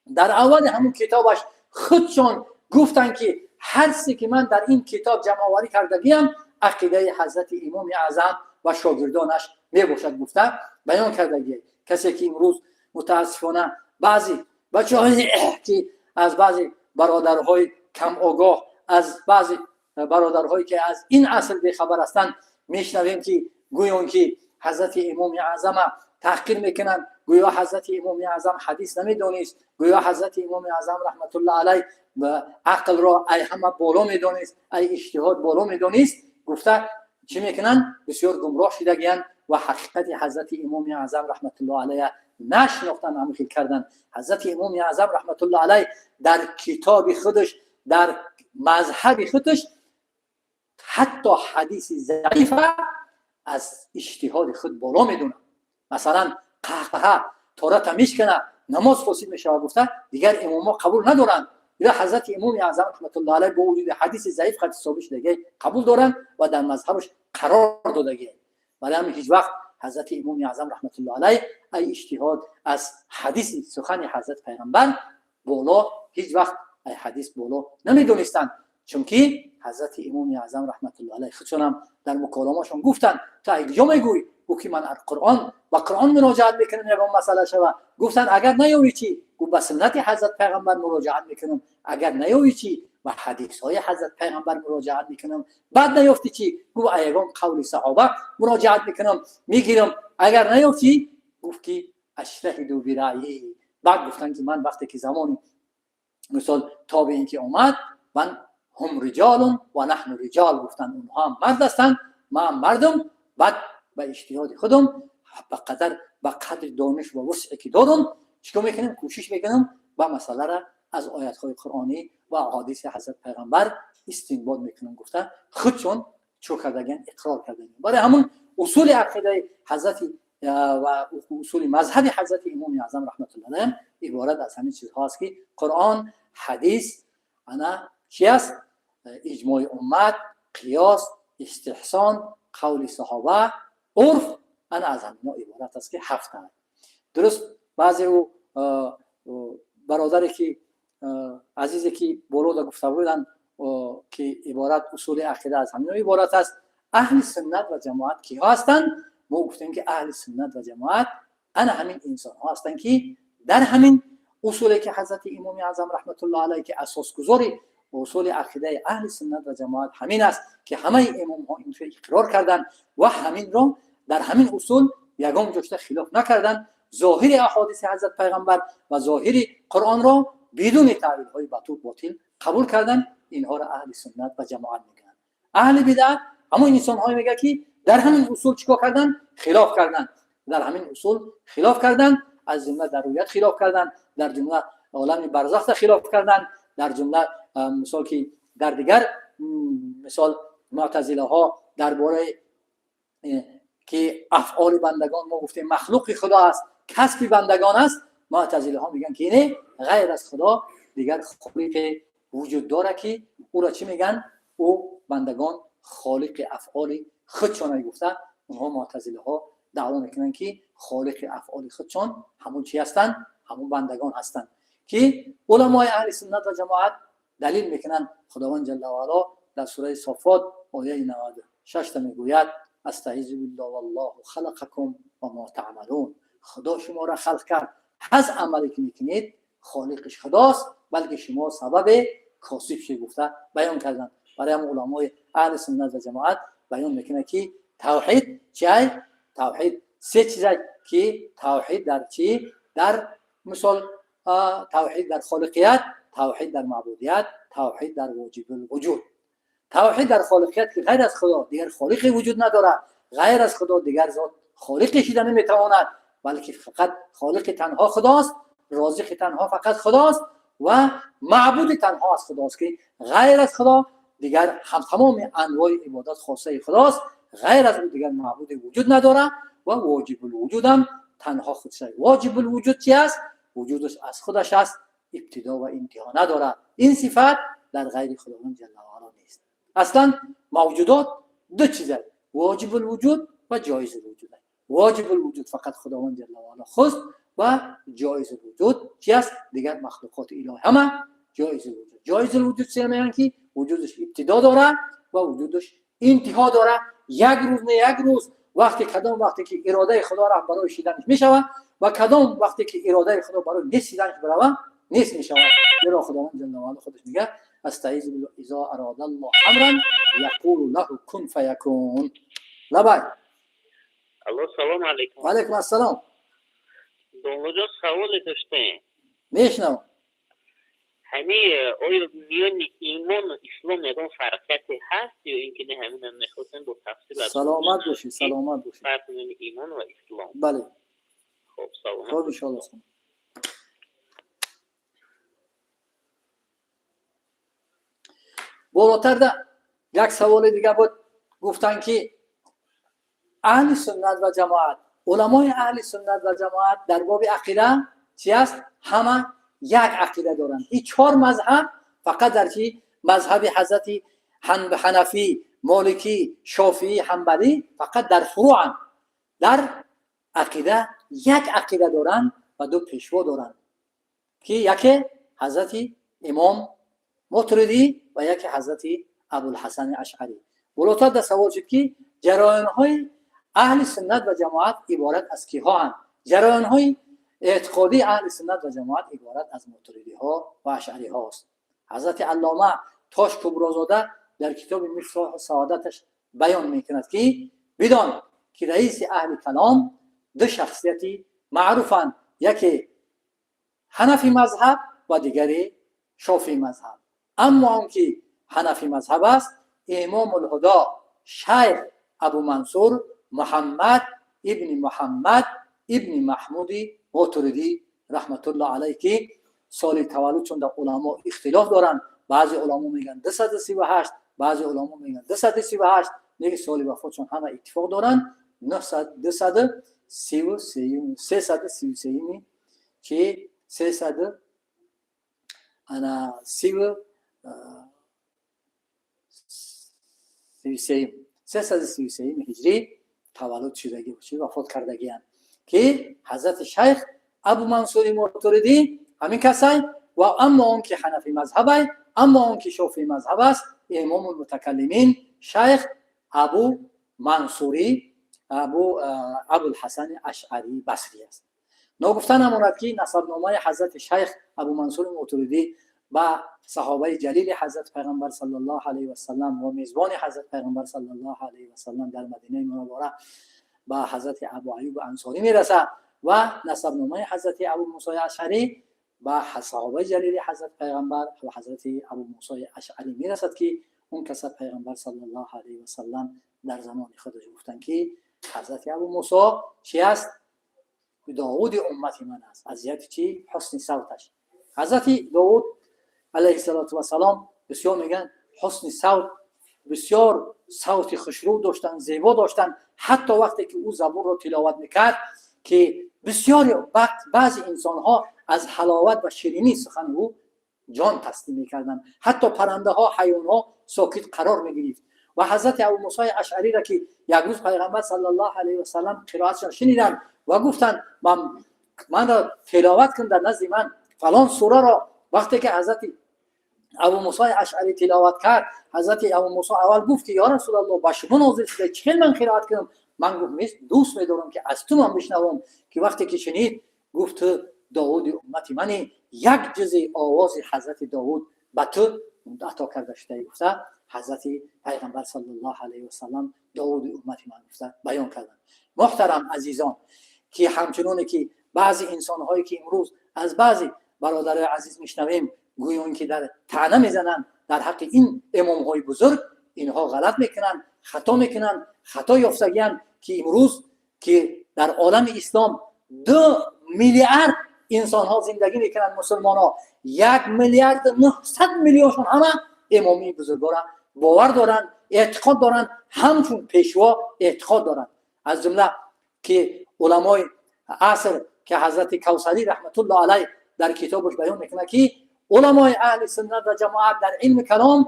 Дар аввали ҳамун китобаш худшон гуфтанд, ки ҳар чизе ки ман дар ин китоб ҷамъоварӣ кардагиам, ақидаи ҳазрати Имоми Аъзам ва шогирдонаш мебошад, гуфта баён кардагӣ. Касе ки имрӯз, мутаассифона, баъзе бачаҳое ки аз баъзе бародарҳои камогоҳ, аз баъзе бародарҳое ки аз ин аср бехабар ҳастанд, мешнавем, ки гӯён ки ҳазрати Имоми Аъзама таҳқир мекунанд, гӯё ҳазрати Имоми Аъзам ҳадис намедонист, гӯё ҳазрати Имоми Аъзам раҳматуллоҳ алайҳ ақлро ай ҳама боло медонист, ай иҷтиҳод боло медонист, гуфта чӣ мекунанд? Бисёр гумроҳ шидагиянд ва ҳақиқати ҳазрати Имоми Аъзам раҳматуллоҳ алайҳ нашинохтанд, ҳамин хел карданд. Ҳазрати Имоми Аъзам раҳматуллоҳ алайҳ дар китоби худаш, дар мазҳаби худаш ҳатто ҳадиси заифа аз иҷтиҳоди худ боло медонад. Масалан, қаҳқаҳа тората мешкана, намоз фосид мешавад, гуфта дигар имомҳо қабул надоранд. Ила ҳазрати Имоми Аъзам раҳматуллоҳ алайҳ бо вуҷуди ҳадиси заиф қати собит шудагӣ қабул доранд ва дар мазҳабаш қарор додагӣ. Барои ҳамин ҳеҷ вақт ҳазрати Имоми Аъзам раҳматуллоҳ алайҳ ай иҷтиҳод аз ҳадиси сухани ҳазрати Пайғамбар боло, ҳеҷ вақт ай ҳадис боло намедонистанд, чунки ҳазрати Имоми Аъзам раҳматуллоҳ алайҳ худшонам дар муколамашон гуфтанд: «Ту ай куҷо мегӯй?» Гуфт, ки ман Қуръон ба Қуръон муроҷиат мекунам, ягон масъала шава. Гуфтанд: «Агар наёвӣ чӣ?» Гуфт: «Ба суннати ҳазрат Пайғамбар муроҷиат мекунам. Агар наёвӣ чӣ?» «Ба ҳадисҳои ҳазрат Пайғамбар муроҷиат мекунам». «Баъд наёфтӣ чӣ?» Гуфт: «А ягон қавли саҳоба муроҷиат мекунам, мегирам. Агар наёфтӣ?» Гуфт, ки أجتهد برأيي. Баъд гуфтанд, ки ман вақте ки замони мисол тобеин ки омад, ман هم رجال ونحن رجال, гуфтанд, онҳо ҳам мард ҳастанд, ман мардум. Баъд ба иҷтиҳоди худам, ба қадри дониш ва вусъе ки дорам, чикор мекунам? Кӯшиш мекунам, ба масъалара аз оятҳои қуръонӣ ва аҳодиси ҳазрат Пайғамбар истинбот мекунам, гуфта худшон чӯ кардагиан, иқрор кардагиан. Барои ҳамун усули ақидаи ҳазрати ва усули мазҳаби ҳазрати Имоми Аъзам раҳматуллоҳ алайҳ иборат аз ҳамин чизҳо аст, ки Қуръон, ҳадис, ана чи аст, иҷмои уммат, қиёс, истиҳсон, қавли саҳоба, урф, ана аз ҳамино иборат аст, ки ҳафта. Дуруст, баъзе ӯ бародаре ки азизе ки болода гуфта буданд, ки иборат усули ақида аз ҳамино иборат аст, аҳли суннат ва ҷамоат киҳо ҳастанд? Мо гуфтем, ки аҳли суннат ва ҷамоат ана ҳамин инсонҳо ҳастанд, ки дар ҳамин усуле ки ҳазрати Имоми Аъзам раҳматуллоҳ алайҳ, ки асосгузори усули ақидаи аҳли суннат ва ҷамоат ҳамин аст, ки ҳамаи имомҳо инро иқрор карданд ва ҳаминро дар ҳамин усул ягон ҷошта хилоф накарданд, зоҳири аҳодиси ҳазрат Пайғамбар ва зоҳири Қуръонро бидуни таъвилҳои ботил қабул карданд, инҳоро аҳли суннат ва ҷамоат мегӯянд. Аҳли бидаат ҳамон инсонҳое мегӯяд, ки дар ҳамин усул чӣ кор карданд? Хилоф карданд, дар ҳамин усул хилоф карданд, аз ҷумла дар рӯят хилоф карданд, дар ҷумла олами барзахта хилоф карданд, дар ҷумла мисол ки дар дигар мисол муътазилаҳо дар бораи ки афъоли бандагон, мо гуфтем, махлуқи Худо аст, касби бандагон аст, муътазилаҳо мегӯянд, ки не, ғайр аз Худо дигар холиқе вуҷуд дорад, ки ӯро чӣ мегӯянд, ӯ бандагон холиқи афъоли худшон гуфта, онҳо муътазилаҳо даъво мекунанд, ки холиқи афъоли худшон ҳамун чӣ ҳастанд? Ҳамун бандагон ҳастанд, ки уламои аҳли суннат ва ҷамоат далил мекунанд. Худованд ҷалла ваало дар сураи Софот ояи 96 мегӯяд: أستعيذ بالله، والله خلقكم وما تعملون. Худо шуморо халқ кард, ҳаз амале ки мекунед, холиқиш Худост, балки шумо сабаби косиб шуд, гуфта баён карданд. Барои ҳам уламои аҳли суннат ва ҷамоат баён мекунад, ки тавҳид чиай? Тавҳид се чиза ки тавҳид дар чӣ? Дар мисол тавҳид дар холиқият, тавҳид дар маъбудият, тавҳид дар воҷибулвуҷуд. Тавҳид дар холиқият ки ғайр аз Худо дигар холиқе вуҷуд надорад, ғайр аз Худо дигар зот холиқе шида наметавонад, балки фақат холиқи танҳо Худост, розиқи танҳо фақат Худост ва маъбуди танҳо аз Худост, ки ғайр аз Худо дигар ҳам тамоми анвои ибодат хосаи Худост, ғайр аз ӯ дигар маъбуде вуҷуд надорад ва воҷибулвуҷудам танҳо худаш. Воҷибулвуҷуд чи аст? Вуҷудаш аз худаш аст, ибтидо ва интиҳо надорад. Ин сифат дар ғайри Худованд ҷалла ва ало нест. Аслан мавҷудот ду чиз аст: воҷибулвуҷуд ва ҷоизулвуҷуд. Воҷибулвуҷуд фақат Худованд ҷалла ва ало хуст ва ҷоизулвуҷуд чи аст? Дигар махлуқоти илоҳӣ ҳама ҷоизулвуҷуд. Ҷоизулвуҷуд чи мегӯянд ки вуҷудаш ибтидо дорад ва вуҷудаш интиҳо дорад. Як рӯз не як рӯз вақте кадом вақте ки иродаи Худо рафт барои шиданаш мешавад ва кадом вақте ки иродаи Худо барои нест шиданаш баравад нест мешавад. Зеро Худованд ҷалла ва ало худаш мегӯяд: астаизу билла изо арода Аллоҳ амран яқулу лаҳу кун фаякун. Лабай. Алло, салом алейкум. Ва алейкум ассалом. Домлоҷон, саволе доштем. Мешунавам. Ҳами оё миёни имону ислом ягон фарқияте ҳаст ё ин ки не, ҳаминам мехостем бо тафсил аз Саломат бошед, саломат бошед. Фарқ миёни имон ва ислом. Бале. Хоб, саломат. Хоб, иншоалло. Болотарда як саволи дига буд, гуфтанд ки аҳли суннат ва ҷамоат, уламои аҳли суннат ва ҷамоат дар боби ақида чи аст? Ҳама як ақида доранд. Ин чор мазҳаб фақат дар чи? Мазҳаби ҳазрати Ҳанафӣ, Моликӣ, Шофиӣ, Ҳанбалӣ фақат дар фуруъанд. Дар ақида як ақида доранд ва ду пешво доранд, ки яке ҳазрати имом Мотуридӣ ва яке ҳазрати Абулҳасани Ашъарӣ. Болотар дар савол шуд ки ҷараёнҳои аҳли суннат ва ҷамоат иборат аз киҳоанд? Ҷараёнҳои эътиқодии аҳли суннат ва ҷамоат иборат аз мотуридиҳо ва ашъариҳост. Ҳазрати аллома Тош Куброзода дар китоби Мифтоҳу саодаташ баён мекунад ки бидон ки раиси аҳли калом ду шахсияти маъруфанд, яке ҳанафи мазҳаб ва дигаре шофии мазҳаб. Аммо он ки ҳанафи мазҳаб аст, Имомулҳудо шайх Абу Мансур Муҳаммад ибни Муҳаммад ибни Маҳмуди Мотуридӣ раҳматуллоҳ алайҳ, ки соли таваллуд чун дар уламо ихтилоф доранд, баъзе уламо мегӯянд 238, баъзе уламо мегӯянд 238, лекин соли вафотшон ҳама иттифоқ доранд 233, 333-ми ки сесаду ана 33-юм, 333-юми ҳиҷрӣ таваллуд шудагӣ вафот кардагианд, ки ҳазрати шайх Абу Мансури Мотуридӣ ҳамин касай. Ва аммо он ки ҳанафи мазҳабай, аммо он ки шофии мазҳаб аст, имому мутакаллимин шайх Абу Мансури Абулҳасани Ашъарӣ Басрӣ аст. Ногуфта намонад ки насабномаи ҳазрати шайх Абу Мансури Мотуридӣ ба саҳобаи ҷалили ҳазрати пайғамбар саллаллоҳу алайҳи васаллам ва мезбони ҳазрати пайғамбар саллаллоҳу алайҳи васаллам дар Мадинаи Мунаввара ба ҳазрати Абу Аюб Ансорӣ мерасад ва насабномаи ҳазрати Абу Мусои Ашъарӣ ба саҳобаи ҷалили ҳазрати пайғамбар ва ҳазрати Абу Мусои Ашъарӣ мерасад, ки он каса пайғамбар саллаллоҳу алайҳи васаллам дар замони худаш гуфтанд ки ҳазрати Абу Мусо чи аст? Довуди уммати ман аст. Аз ҷиҳати чи? Ҳусни савташ. Ҳазрати Довуд алайҳиссалоту вассалом бисёр мегӯянд ҳусни савт, бисёр савти хушрӯ доштанд, зебо доштанд. Ҳатто вақте ки ӯ Забурро тиловат мекард, ки бисёри вақт баъзе инсонҳо аз ҳаловат ва ширинии сухани ӯ ҷон таслим мекарданд, ҳатто паррандаҳо, ҳайвонҳо сокит қарор мегирифт. Ва ҳазрати Абу Мусои Ашъариро ки як рӯз пайғамбар саллаллоҳу алайҳи васаллам қироатшон шуниданд ва гуфтанд: манро тиловат кун дар назди ман фалон сураро. Вақте ки ҳазрати Абу Мусои Ашъарӣ тиловат кард, ҳазрати Абу Мусо аввал гуфт ки ё Расулаллоҳ, ба шумо нозил шуда, чӣ хел ман қироат кунам? Ман гуфт, дӯст медорам ки аз ту ман бишнавам. Ки вақте ки шунид, гуфт: ту Довуди уммати мани, як ҷузи овози ҳазрати Довуд ба ту ато карда шуда, гуфта. ҳазрати пайғамбар саллаллоҳу алайҳи васаллам Довуди уммати ман гуфта баён карданд. Муҳтарам азизон, ки ҳамчуноне ки баъзе инсонҳое ки имрӯз аз баъзе бародарои азиз мешнавем, гӯён ки дар таъна мезананд дар ҳаққи ин имомҳои бузург, инҳо ғалат мекунанд, хато мекунанд, хато ёфтагиянд, ки имрӯз ки дар олами ислом 2 миллиард инсонҳо зиндагӣ мекунанд, мусулмонҳо 1 миллиард 900 миллионшон ҳама имомии бузургора бовар доранд, эътиқод доранд, ҳамчун пешво эътиқод доранд. Аз ҷумла ки уламои аср, ки ҳазрати Кавсарӣ раҳматулло алайҳ дар китобаш баён мекунад, ки уламои аҳли суннат ва ҷамоат дар илми калом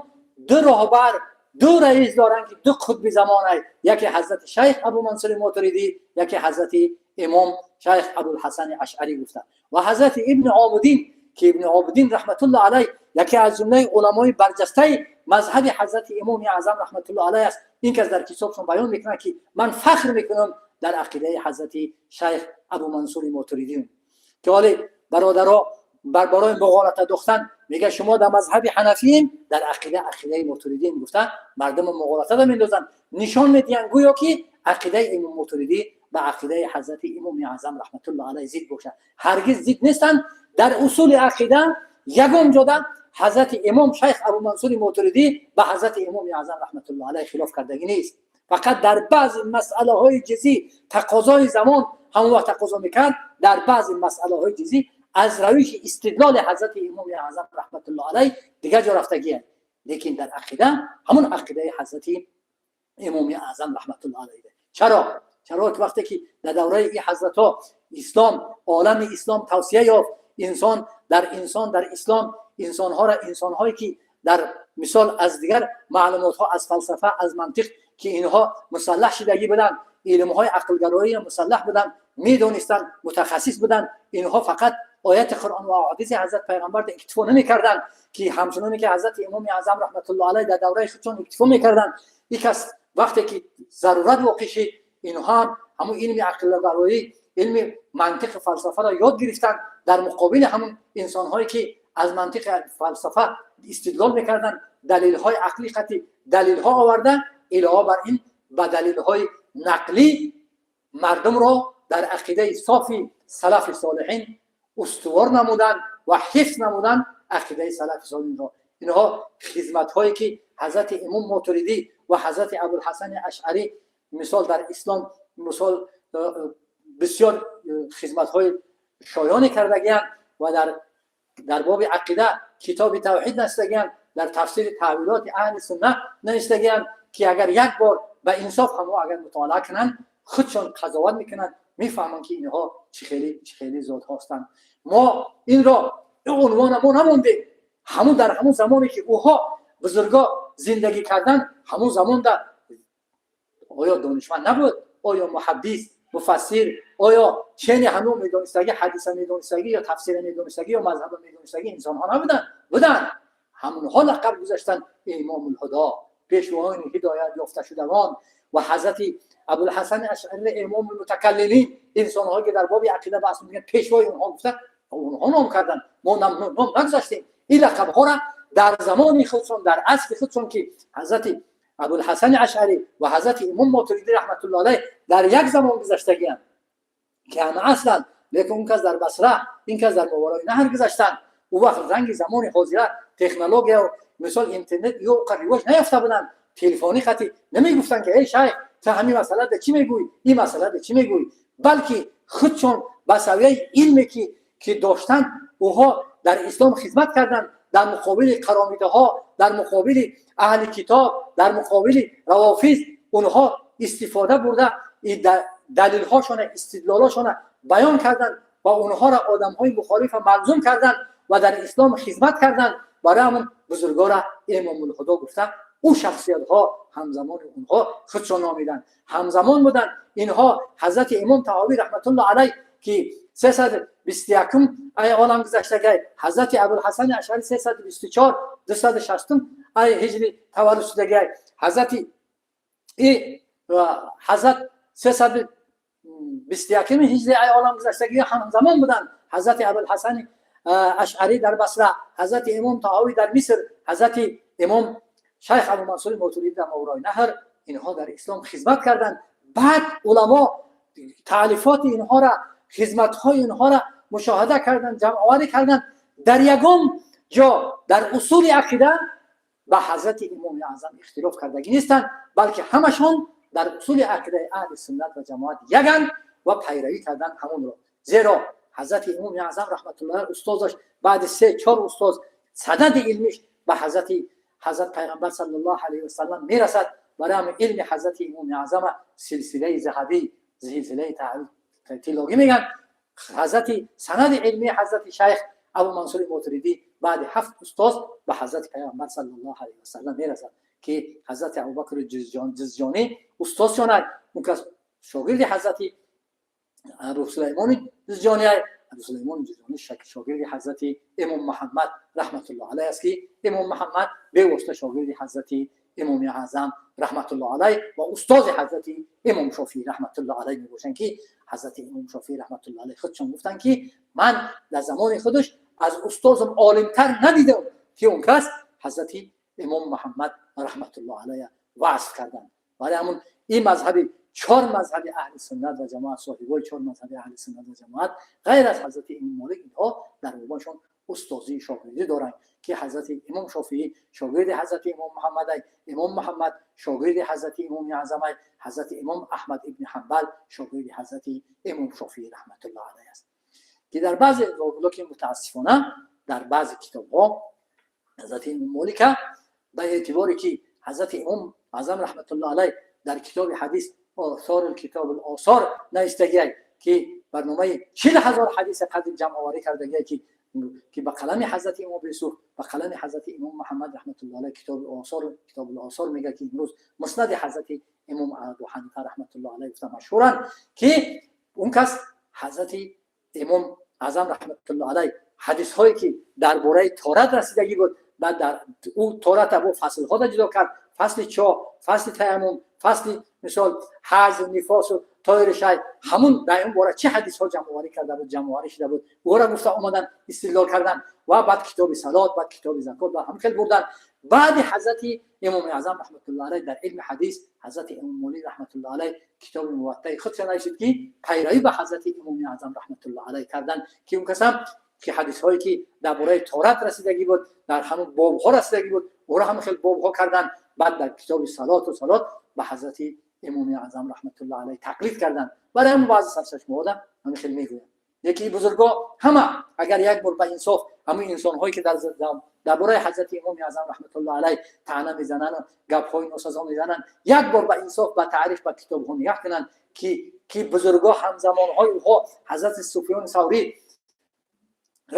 ду роҳбар, ду раис доранд, ки ду қутби замонай: яке ҳазрати шайх Абу Мансури Мотуридӣ, яке ҳазрати имом шайх Абулҳасани Ашъарӣ гуфта. Ва ҳазрати Ибни Обидин, ки Ибни Обидин раҳматулло алайҳ яке аз ҷумлаи уламои барҷастаи мазҳаби ҳазрати имоми аъзам раҳматулло алайҳ аст, ин кас дар китобшон баён мекунад, ки ман фахр мекунам дар ақидаи ҳазрати шайх Абу Мансури Мотуридӣ. Ки ҳоле бародаро бар барои муғолата дохтан мега, шумо дар мазҳаби ҳанафием, дар ақида ақидаи мотуридием гуфта, мардумо муғолата мендозанд, нишон медиҳанд, гӯё ки ақидаи имом Мотуридӣ ба ақидаи ҳазрати имоми аъзам раҳматулло алайҳ зид бошад. Ҳаргиз зид нестанд. Дар усули ақида ягон ҷода ҳазрати имом шайх Абу Мансури Мотуридӣ ба ҳазрати имоми аъзам раҳматулло алайҳ хилоф кардагӣ нест. Фақат дар баъзе масъалаҳои ҷизӣ тақозои замон ҳамон вақт тақозо мекард, дар баъзе масъалаҳои ҷизӣ аз равиши истидлоли ҳазрати имоми аъзам раҳматулло алайҳ дигар ҷо рафтагианд, лекин дар ақида ҳамон ақидаи ҳазрати имоми аъзам раҳматулло алайҳ. Чаро ки вақте ки дар давраи ин ҳазратҳо ислом, олами ислом тавсия ёфт, инсон дар инсон дар ислом инсонҳоро, инсонҳое ки дар мисол аз дигар маълумотҳо, аз фалсафа, аз мантиқ, ки инҳо мусаллаҳ шидагӣ буданд, илмҳои ақлгароӣ мусаллаҳ буданд, медонистанд, мутахассис буданд, инҳо фақат ояти Қуръон ва ҳадиси ҳазрат пайғамбар иктифо намекарданд, ки ҳамчуноне ки ҳазрати имоми аъзам раҳматулло алайҳ дар давраи худшон иктифо мекарданд. Ин кас вақте ки зарурат воқеъ шид, инҳо ҳам ҳамун илми ақлгароӣ, илми мантиқи фалсафаро ёд гирифтанд. Дар муқобили ҳамун инсонҳое ки аз мантиқи фалсафа истидлол мекарданд, далелҳои ақлӣ қати далелҳо оварда, илова бар ин ба далелҳои нақлӣ мардумро дар ақидаи софи салафи солиҳин устувор намуданд ва ҳифз намуданд ақидаи салафи солиҳинро. Инҳо хизматҳое ки ҳазрати имом Мотуридӣ ва ҳазрати Абулҳасани Ашъарӣ мисол дар ислом мисол бисёр хизматҳои шоёне кардагианд ва дар боби ақида китоби тавҳид навиштагианд, дар тафсири таъвилоти аҳли суннат навиштагианд, ки агар як бор ба инсоф ҳамо агар мутолиа кунанд, худшон қазоват мекунанд, мефаҳманд, ки инҳо чӣ хеле зотҳо ҳастанд. Мо инро унвона мо намондем. Ҳамун дар ҳамун замоне ки ӯҳо бузурго зиндагӣ карданд, ҳамун замонда оё донишманд набуд? Оё муҳаддис, муфассир, оё чени ҳамун медонистагӣ, ҳадиса медонистагӣ ё тафсира медонистагӣ ё мазҳаба медонистагӣ инсонҳо набуданд? Буданд. Ҳамунҳо лақаб гузаштанд имомулҳудо, пешвоёни ҳидоят ёфташудагон, ва ҳазрати Абулҳасани Ашъари имомулмутакаллимин, инсонҳое ки дар боби ақида баҳс мекунанд, пешвои онҳо гуфта, онҳо ном карданд. Мо ном нагузаштем. Ин лақабҳоро дар замони худшон, дар асри худшон, ки ҳазрати Абулҳасани Ашъарӣ ва ҳазрати имом Мотуридӣ раҳматулло алайҳ дар як замон гузаштагианд, ки ҳама асланд, лекин он кас дар Басра, ин кас дар Моварои Наҳр гузаштанд. Ӯ вақт ранги замони ҳозира технология, мисол интернет ё ривоҷ наёфта буданд. Телефони хати намегуфтанд, ки эй шайх, ту ҳамин масъала чӣ мегӯӣ, ин масъала чӣ мегӯӣ, балки худшон ба савияи илме ки доштанд, ӯҳо дар ислом хизмат карданд. Дар муқобили қаромитаҳо, дар муқобили аҳли китоб, дар муқобили равофиз онҳо истифода бурда, далилҳошона, истидлолошона баён карданд ва онҳоро одамҳои мухолифа малзум карданд ва дар ислом хизмат карданд. Барои ҳамон бузургора имомулҳудо гуфта, ӯ шахсиятҳо ҳамзамони онҳо худшон номиданд, ҳамзамон буданд инҳо. Ҳазрати имом Таҳовӣ раҳматулло алайҳ, ки 321-ум ай олам гузаштагай, ҳазрати Абулҳасани Ашъари 324, 260-ум ай ҳиҷри таваллуд шудагай. Ҳазрати и ҳазрат 321-уми ҳиҷри ай олам гузаштагӣ ҳамзамон буданд. Ҳазрати Абулҳасани Ашъарӣ дар Басра, ҳазрати имом Таҳовӣ дар Миср, ҳазрати имом Шайх Абу Мансури Мотуридӣ дар Моварои Наҳр, инҳо дар ислом хизмат карданд. Баъд уламо таълифоти инҳоро, хизматҳои инҳоро мушоҳада карданд, ҷамъоварӣ карданд. Дар ягон ҷо дар усули ақида ба ҳазрати Имоми Аъзам ихтилоф кардагӣ нестанд, балки ҳамашон дар усули ақидаи аҳли суннат ва ҷамоат яганд ва пайравӣ карданд ҳамонро. Зеро ҳазрати Имоми Аъзам раҳматуллоҳ устозаш баъди се чор устоз санади илмиш ба ҳазрат Пайғамбар саллаллоҳу алайҳи васаллам мерасад. Барои ҳамин илми ҳазрати Имоми Аъзама силсилаи заҳабӣ, силсилаи тиллогӣ мегӯянд. Ҳазрати санади илмии ҳазрати шайх Абу Мансури Мотуридӣ баъди ҳафт устоз ба ҳазрати Пайғамбар саллаллоҳу алайҳи васаллам мерасад, ки ҳазрати Абубакри Ҷизҷонӣ устозшонад. Он кас шогирди ҳазрати Абу Сулаймони Ҷизҷонӣ, Абу Сулаймони Ҷизҷонӣ шогирди ҳазрати Имом Муҳаммад раҳматуллоҳ алайҳ аст, ки Имом Муҳаммад бевосита шогирди ҳазрати Имоми Аъзам раҳматуллоҳ алайҳ ва устози ҳазрати Имом Шофиӣ раҳматуллоҳ алайҳ мебошанд, ки ҳазрати Имом Шофиӣ раҳматуллоҳ алайҳ худшон гуфтанд, ки ман дар замони худаш аз устозам олимтар надидам, ки он кас ҳазрати Имом Муҳаммад раҳматуллоҳ алайҳ васф карданд. Барои ҳамун ин мазҳаби чор мазҳаби аҳли суннат ва ҷамоат, соҳибои чор мазҳаби аҳли суннат ва ҷамоат ғайр аз ҳазрати Имом Молик, инҳо дар мобайншон устозии шогирдӣ доранд, ки ҳазрати Имом Шофиӣ шогирди ҳазрати Имом Муҳаммадай, Имом Муҳаммад шогирди ҳазрати Имоми Аъзамай, ҳазрати Имом Аҳмад ибни Ҳанбал шогирди ҳазрати Имом Шофиӣ раҳматуллоҳ алайҳ аст. Ки дар баъзе, лекин мутаассифона, дар баъзе китобҳо ҳазрати Имом Молика ба эътиборе ки ҳазрати Имом Аъзам раҳматуллоҳ алайҳ дар китоби ҳадис Осор китоб осор навистагиай, ки барномаи 40 000 ҳадиса қадр ҷамъоварӣ кардагиай, ки ба қалами ҳазрати Имом Юсуф, ба қалами ҳазрати Имом Муҳаммад раҳматуллоҳ алайҳ китоби осор, китобул осор мега, ки имрӯз муснади ҳазрати Имом Абу Ҳанифа раҳматуллоҳ алайҳ гуфта машҳуранд, ки он кас ҳазрати Имом Аъзам раҳматуллоҳ алайҳ ҳадисҳое ки дар бораи таҳорат расидагӣ буд, баъд дар ӯ таҳората бо фаслҳода ҷудо кард: фасли чоҳ, фасли таяммум, фасли мисол ҳайзу нифосу тоири шай. Ҳамун дар ин бора чӣ ҳадисҳо ҷамъоварӣ карда буд, ҷамъоварӣ шуда буд, ӯро гуфта омадан, истидлол кардан ва баъд китоби салот, баъд китоби закот ва ҳам хел бурдан. Баъди ҳазрати Имоми Аъзам раҳматуллоҳ алайҳ дар илми ҳадис ҳазрати Имом Молик раҳматуллоҳ алайҳ китоби Муваттаи худша нависид, ки пайравӣ ба ҳазрати Имоми Аъзам раҳматуллоҳ алайҳ кардан, ки он касам ки ҳадисҳое ки дар бораи таҳорат расидагӣ буд, дар ҳамун бобҳо расидагӣ буд, ӯро ҳам хел бобҳо кардан. Баъд дар китоби салоту салот ба ҳазрати Имоми Аъзам раҳматуллоҳ алайҳ тақлид карданд. Барои ҳамун баъзе сарчашмаҳода ҳамин хел мегӯянд. Яки бузургҳо ҳама агар як бор ба инсоф ҳамин инсонҳое ки дар бораи ҳазрати Имоми Аъзам раҳматуллоҳ алайҳ таъна мезананд, гапҳои носазо мезананд, як бор ба инсоф ба таърих, ба китобҳо нигаҳ кунанд, ки бузургҳо, ҳамзамонҳои ӯҳо, ҳазрати Суфёни Саврӣ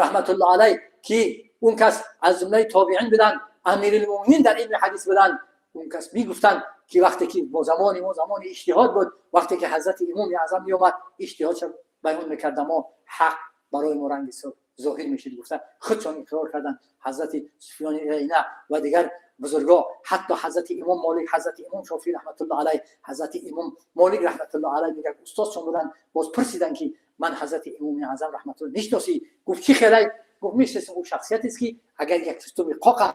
раҳматуллоҳ алайҳ, ки он кас аз ҷумлаи тобеин буданд, амирулмӯминин дар илми ҳадис буданд, он кас мегуфтанд, ки вақте ки бо замони мо замони иҷтиҳод буд, вақте ки ҳазрати Имоми Аъзам меомад, иҷтиҳодша баён мекард, мо ҳақ барои мо ранги зоҳир мешид, гуфта худшон иқрор карданд. Ҳазрати Суфёни Уяйна ва дигар бузургҳо, ҳатто ҳазрати Имом Молик, ҳазрати Имом Шофиӣ раҳматуллоҳ алайҳ. Ҳазрати Имом Молик раҳматуллоҳ алайҳ мегӯяд, устодшон буданд, боз пурсиданд, ки ман ҳазрати Имоми Аъзам раҳматуллоҳ мешиносӣ? Гуфт: «Чӣ хелай?» Гуфт: «Мешиносам, ӯ шахсиятест, ки агар як тустуми қоқа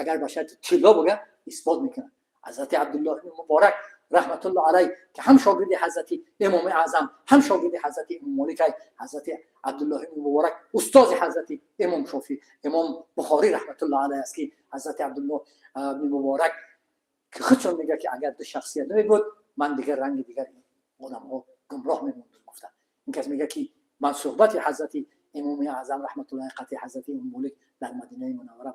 агар ба шарти тилло бога, исбот мекунад». Ҳазрати Абдуллоҳ ибни Муборак раҳматуллоҳ алайҳ, ки ҳам шогирди ҳазрати Имоми Аъзам, ҳам шогирди ҳазрати Имом Моликай, ҳазрати Абдуллоҳ ибни Муборак устози ҳазрати Имом Шофӣ, Имом Бухорӣ раҳматуллоҳ алайҳ аст, ки ҳазрати Абдуллоҳ ибни Муборак ки худшон мегӯяд, ки агар ду шахсият намебуд, ман дигар ранги дигар одамҳо гумроҳ мемондам, гуфта. Ин кас мегӯяд, ки ман суҳбати ҳазрати Имоми Аъзам раҳматуллоҳи қатъи ҳазрати Имом Молик дар Мадинаи Мунаввара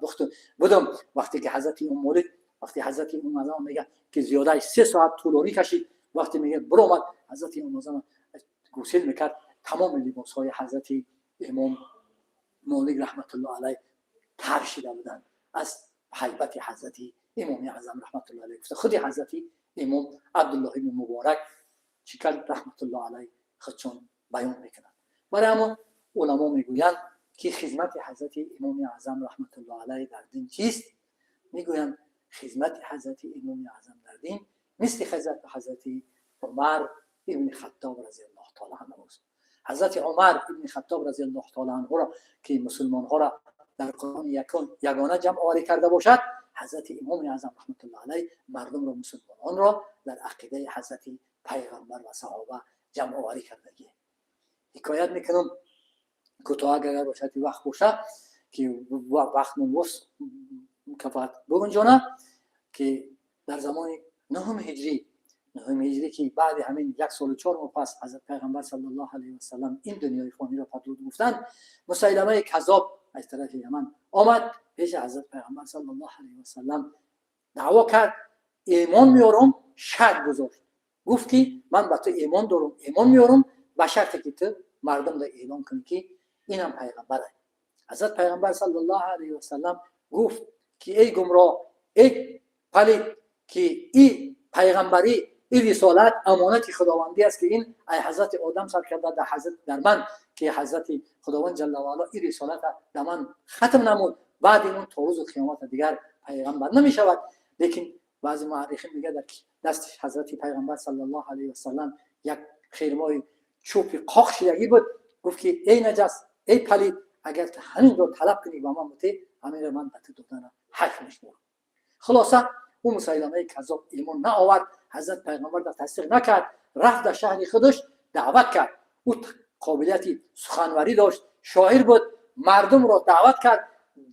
будам. Вақте ки ҳазрати Имом Молик, вақте ҳазрати Имом Аъзам мегӯяд, ки зиёдаи 3 соат тӯлонӣ кашид, вақте мегӯяд, биромад, ҳазрати Имом Аъзам гусел мекард, тамоми либосҳои ҳазрати Имом Молик раҳматуллоҳ алайҳ тар шида буданд аз ҳайбати ҳазрати Имоми Аъзам раҳматуллоҳ алайҳ, гуфта худи ҳазрати Имом Абдуллоҳ ибни Муборак чӣ кард, раҳматуллоҳ алайҳ худшон баён мекунанд. Барои ҳамон уламо мегӯянд, ки хизмати ҳазрати Имоми Аъзам раҳматуллоҳ алайҳ дар дин чист? Мегӯянд, хизмати ҳазрати Имоми Аъзам дар дин мисли хизмати ҳазрати Умар ибни Хаттоб разиаллоҳу таала анҳу аст. Ҳазрати Умар ибни Хаттоб разиаллоҳу таала анҳуро, ки мусулмонҳоро дар Қуръони якон ягона ҷамъоварӣ карда бошад. Ҳазрати Имоми Аъзам раҳматуллоҳ алайҳ мардумро, мусулмононро дар ақидаи ҳазрати пайғамбар ва саҳоба ҷамъоварӣ кардагӣ. Ҳикоят мекунам кӯтоҳ, агар бошад, вақт боша, ки вақтмон кафоят бугунҷона, ки дар замони нуҳум ҳиҷрӣ, нуҳум ҳиҷрӣ, ки баъди ҳамин 1 солу 4 моҳ пас ҳазрат пайғамбар саллаллоҳу алайҳи васалам ин дунёи фониро падруд гуфтанд, Мусайламаи Каззоб аз тарафи Яман омад пеши ҳазрат пайғамбар саллаллоҳу алайҳи васалам, даъво кард: «Имон меорам». Шарт гузошт, гуфт ки ман ба ту имон дорам, имон меорам, ба шарте ки ту мардумро эълон кунӣ, ки инам пайғамбар аст. Ҳазрат пайғамбар саллаллоҳу алайҳи васалам гуфт ки эй гумроҳ, эй палид, ки и пайғамбарӣ, ин рисолат амонати худовандӣ аст, ки ин ай ҳазрати Одам сар карда дар ҳазрат дар ман, ки ҳазрати Худованд ҷалла ва ало ин рисолата дар ман хатм намуд. Баъди он то рӯзи қиёмата дигар пайғамбар намешавад. Лекин баъзе муаррихин мегӯяд, дар дасти ҳазрати пайғамбар саллаллоҳу алайҳи васалам як хирмои чӯпи қоқ шидагӣ буд. Гуфт ки эй наҷас, эй палид, агар ту ҳаминро талаб кунӣ, ба ман бутӣ, ҳаминро ман ба ту додана ҳайф мешуморам. Хулоса, ӯ Мусайламаи Каззоб имон наовард, ҳазрат пайғамбар дар тасдиқ накард. Рафт, дар шаҳри худаш даъват кард. Ӯ қобилияти суханварӣ дошт, шоир буд. Мардумро даъват кард,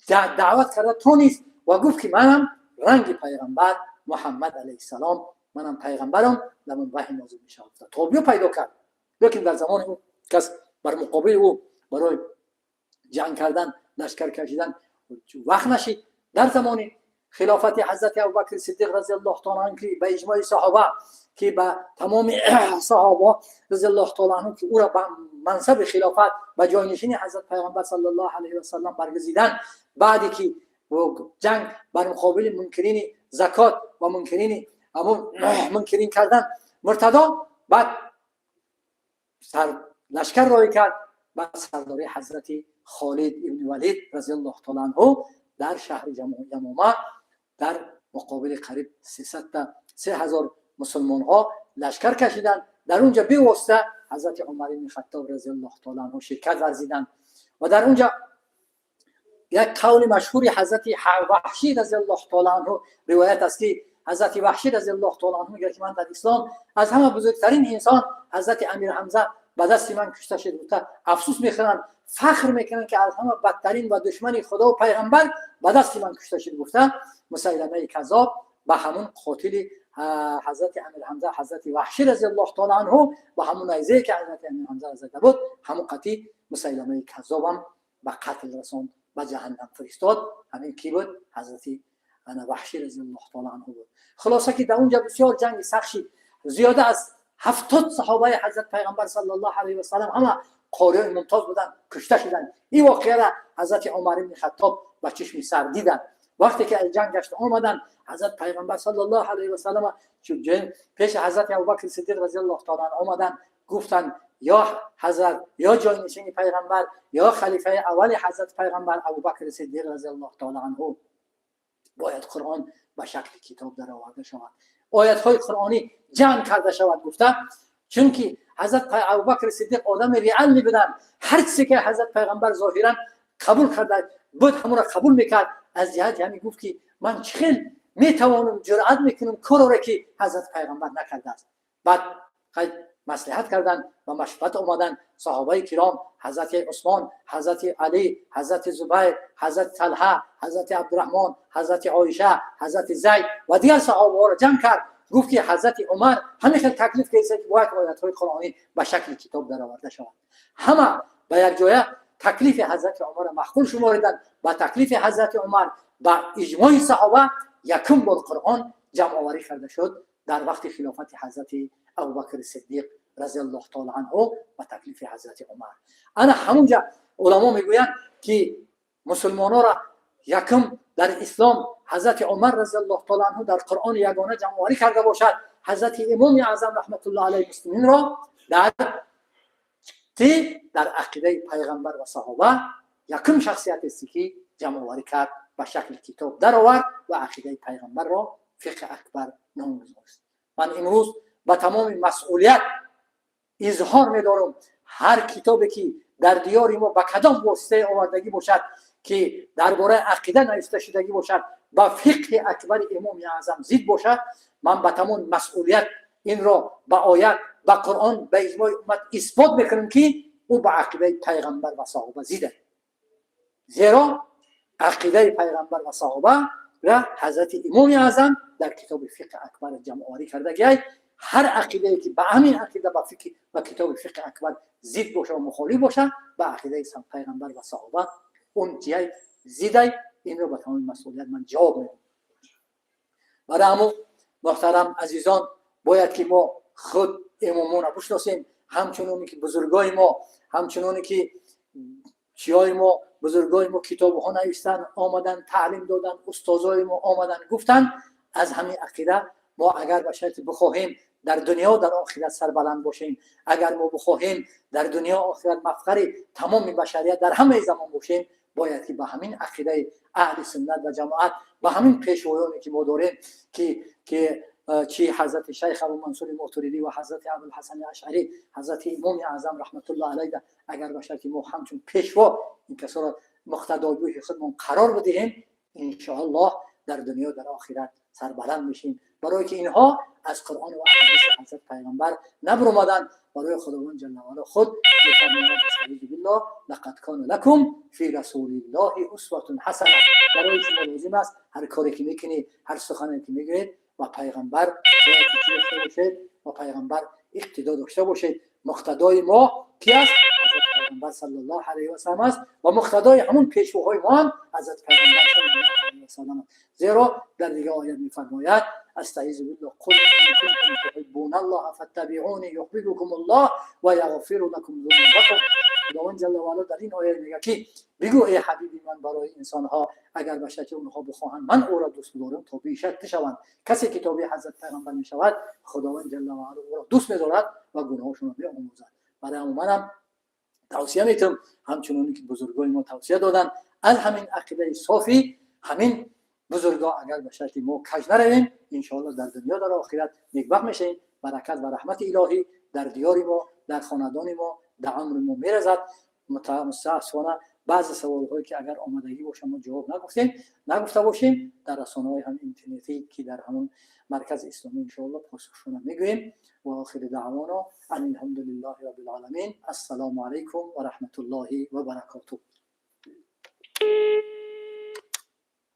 даъват карда тонист ва гуфт ки манам ранги пайғамбар Муҳаммад алайҳиссалом, манам пайғамбарам, дар ман ваҳй нозил мешавад. Тобиё пайдо кард, лекин дар замони ӯ кас бар муқобили ӯ барои ҷанг кардан, лашкар кашидан вақт нашид. Дар замони хилофати ҳазрати Абубакри Сиддиқ разиаллоҳу таала анҳу, ки ба иҷмои саҳоба, ки ба тамоми саҳоба разиаллоҳу таала анҳу, ки ӯро ба мансаби хилофат, ба ҷойнишини ҳазрат пайғамбар саллаллоҳу алайҳи васаллам баргузидан, баъде ки ҷанг бар муқобили мункирини закот ва мункирини ҳамун мункирин кардан муртадо, баъд лашкар роҳӣ кард ба сардории ҳазрати Холид ибни Валид разиаллоҳу таала анҳу дар шаҳри Ямома дар муқобили қариб сесадта 3000 мусулмонҳо лашкар кашиданд. Дар унҷа бевосита ҳазрати Умар ибни Хаттоб разиаллоҳу таала анҳу ширкат варзиданд ва дар унҷа як қавли машҳури ҳазрати Ваҳшӣ разиаллоҳу таала анҳу ривоят аст, ки ҳазрати Ваҳшӣ разиаллоҳу таала анҳу мегӯяд, ки ман дар ислом аз ҳама бузургтарин инсон ҳазрати Амир Ҳамза ба дасти ман кушта шуд гуфта афсӯс мехӯранд, фахр мекунанд, ки аз ҳама бадтарин ва душмани Худо ва пайғамбар ба дасти ман кушта шуд гуфта. Мусайламаи Каззоб ба ҳамун қотили ҳазрати Амир Ҳамза, ҳазрати Ваҳшӣ разиаллоҳу таала анҳу, ба ҳамун найзае ки ҳазрати Амир Ҳамза зада буд, ҳамун қатӣ Мусайламаи Каззобам ба қатл расонд, ба ҷаҳаннам фиристод. Ҳамин ки буд? Ҳазрати ана Ваҳшӣ разиаллоҳу таала анҳу буд. Хулоса, ки дар унҷа бисёр ҷанги сахт шид. Зиёда аз 70 саҳобаи ҳазрат пайғамбар саллаллоҳу алайҳи васалам, ҳама қориёи мумтоз буданд, кушта шуданд. Ин воқеара ҳазрати Умар ибни Хаттоб ба чишми сар диданд. Вақте ки аз ҷанг гашта омаданд, ҳазрат пайғамбар саллаллоҳу алайҳи васалам пеши ҳазрати Абубакри Сиддиқ разиаллоҳу таала анҳу омаданд, гуфтанд: «Ё ҳазрат, ё ҷойнишини пайғамбар, ё халифаи аввали ҳазрат пайғамбар Абубакри Сиддиқ разиаллоҳу таала анҳу, бояд Қуръон ба шакли китоб дароварда шавад, оятҳои қуръонӣ ҷамъ карда шавад» гуфта. Чунки ҳазрат Абубакри Сиддиқ одами реалӣ буданд. Ҳар чизе ки ҳазрат пайғамбар зоҳиран қабул карда буд, ҳамонро қабул мекард. Аз ҷиҳати ҳамин гуфт, ки ман чӣ хел метавонам, ҷуръат мекунам короре, ки ҳазрат пайғамбар накардааст? Баъд маслиҳат карданд ва машварат омаданд саҳобаи киром: ҳазрати Усмон, ҳазрати Алӣ, ҳазрати Зубайр, ҳазрати Талҳа, ҳазрати Абдураҳмон, ҳазрати Оиша, ҳазрати Зайд ва дигар саҳобаҳоро ҷамъ кард. Гуфт, ки ҳазрати Умар ҳамин хел таклиф кардааст, ки бояд оятҳои қуръонӣ ба шакли китоб дароварда шавад. Ҳама ба як ҷоя таклифи ҳазрати Умарро маъқул шумориданд. Ба таклифи ҳазрати Умар, ба иҷмои саҳоба, якум бор Қуръон ҷамъоварӣ карда шуд дар вақти хилофати ҳазрати Абубакри Сиддиқ разиаллоҳу таала анҳу ба таклифи ҳазрати Умар. Ана ҳамунҷа уламо мегӯянд, ки мусулмононро якум дар ислом ҳазрати Умар разиаллоҳу таала анҳу дар Қуръони ягона ҷамъоварӣ карда бошад, ҳазрати Имоми Аъзам раҳматуллоҳ алайҳи муслиминро дар ти дар ақидаи пайғамбар ва саҳоба якум шахсиятесте, ки ҷамъоварӣ кард, ба шакли китоб даровард ва ақидаи пайғамбарро фиқҳи акбар ном гузошт. Ман имрӯз ба тамоми масъулият изҳор медорам: ҳар китобе, ки дар диёри мо ба кадом воситаи овардагӣ бошад, ки дар бораи ақида навишта шудагӣ бошад, Ба фиқҳи акбари Имоми Аъзам зид бошад, ман ба тамоми масъулият инро ба оят, ба Қуръон, ба иҷмои уммат исбот мекунам, ки ӯ ба ақидаи пайғамбар ва саҳоба зид аст, зеро ақидаи пайғамбар ва саҳоба ва ҳазрати Имоми Аъзам дар китоби фиқҳи акбар ҷамъоварӣ кардагиай. Ҳар ақидае, ки ба ҳамин ақида, ба фиқҳи ба китоби фиқҳи акбар зид боша ва мухолиф боша ба ақидаи пайғамбар ва саҳоба, он ҷиҳай зидай. Инро ба тамоми масъулият ман ҷавоб медиҳам. Барои ҳамун, муҳтарам азизон, бояд ки мо худ имомонро бишносем, ҳамчуноне ки бузургои мо, ҳамчуноне ки чиҳои мо, бузургои мо китобҳо навистанд, омадан, таълим доданд, устозои мо омадан, гуфтанд. Аз ҳамин ақида мо агар ба шарти бихоҳем дар дунё, дар охират сарбаланд бошем, агар мо бихоҳем дар дунё, охират мафхари тамоми башарият дар ҳамаи замон бошем, бояд ки ба ҳамин ақидаи аҳли суннат ва ҷамоат, ба ҳамин пешвоёне, ки мо дорем, ки чи ҳазрати шайх Абу Мансури Мотуридӣ ва ҳазрати Абулҳасани Ашъарӣ, ҳазрати Имоми Аъзам раҳматуллоҳ алайҳ, агар ба шарти мо ҳамчун пешво ин касоро муқтадогӯҳи худмон қарор бидиҳем, иншоаллоҳ дар дунё, дар охират сарбаланд мешем, барое ки инҳо аз Қуръон ва ҳадиси ҳазрат пайғамбар набуромаданд. Барои Худованд ҷалла ваала худ мефармояд: أستعيذ بالله، لقد كان لكم في رسول الله أسوة حسنة. Барои шумо лозим аст, ҳар коре ки мекунӣ, ҳар сухане ки мегӯед, ба пайғамбар бояд ки чӣ дошта бошед? Ба пайғамбар иқтидо дошта бошед. Муқтадои мо ки аст? Ҳазрати пайғамбар саллаллоҳу алайҳи васалам аст ва муқтадои ҳамун пешвоҳои мо ҳам ҳазрати пайғамбар саллаллоҳу алайҳи васалам аст, зеро дар дигар оят мефармояд: أستعيذ بالله، قل إن كنتم تحبون الله فاتبعوني يحببكم الله ويغفر لكم ذنوبكم. Худованд ҷалла ваала дар ин оят мегӯяд, ки бигӯ, эй ҳабиби ман, барои инсонҳо, агар ба шарти онҳо бихоҳанд ман ӯро дӯст бидорам, тобеи шарт шаванд. Касе ки тобеи ҳазрат пайғамбар мешавад, Худованд ҷалла ваала ӯро дӯст медорад ва гуноҳошонро меомӯзад. Барои ҳамон манам тавсия метавам, ҳамчуноне ки бузургони мо тавсия доданд, аз ҳамин ақидаи софи ҳамин бузургоҳ агар ба шарти мо каж наравем, иншоалло дар дунё, дар охират некбахт мешавем. Баракат ва раҳмати илоҳӣ дар диёри мо, дар хонадони мо, дар умри мо меразад. Мутаассифона, баъзе саволҳое, ки агар омадагӣ боша, мо ҷавоб нагуфтем, нагуфта бошем, дар расонаҳои ҳам интернетӣ, ки дар ҳамон маркази исломӣ, иншоалло посухшона мегӯем. وآخر دعوانا أن الحمد لله رب العالمين. السلام عليكم ورحمة الله وبركاته.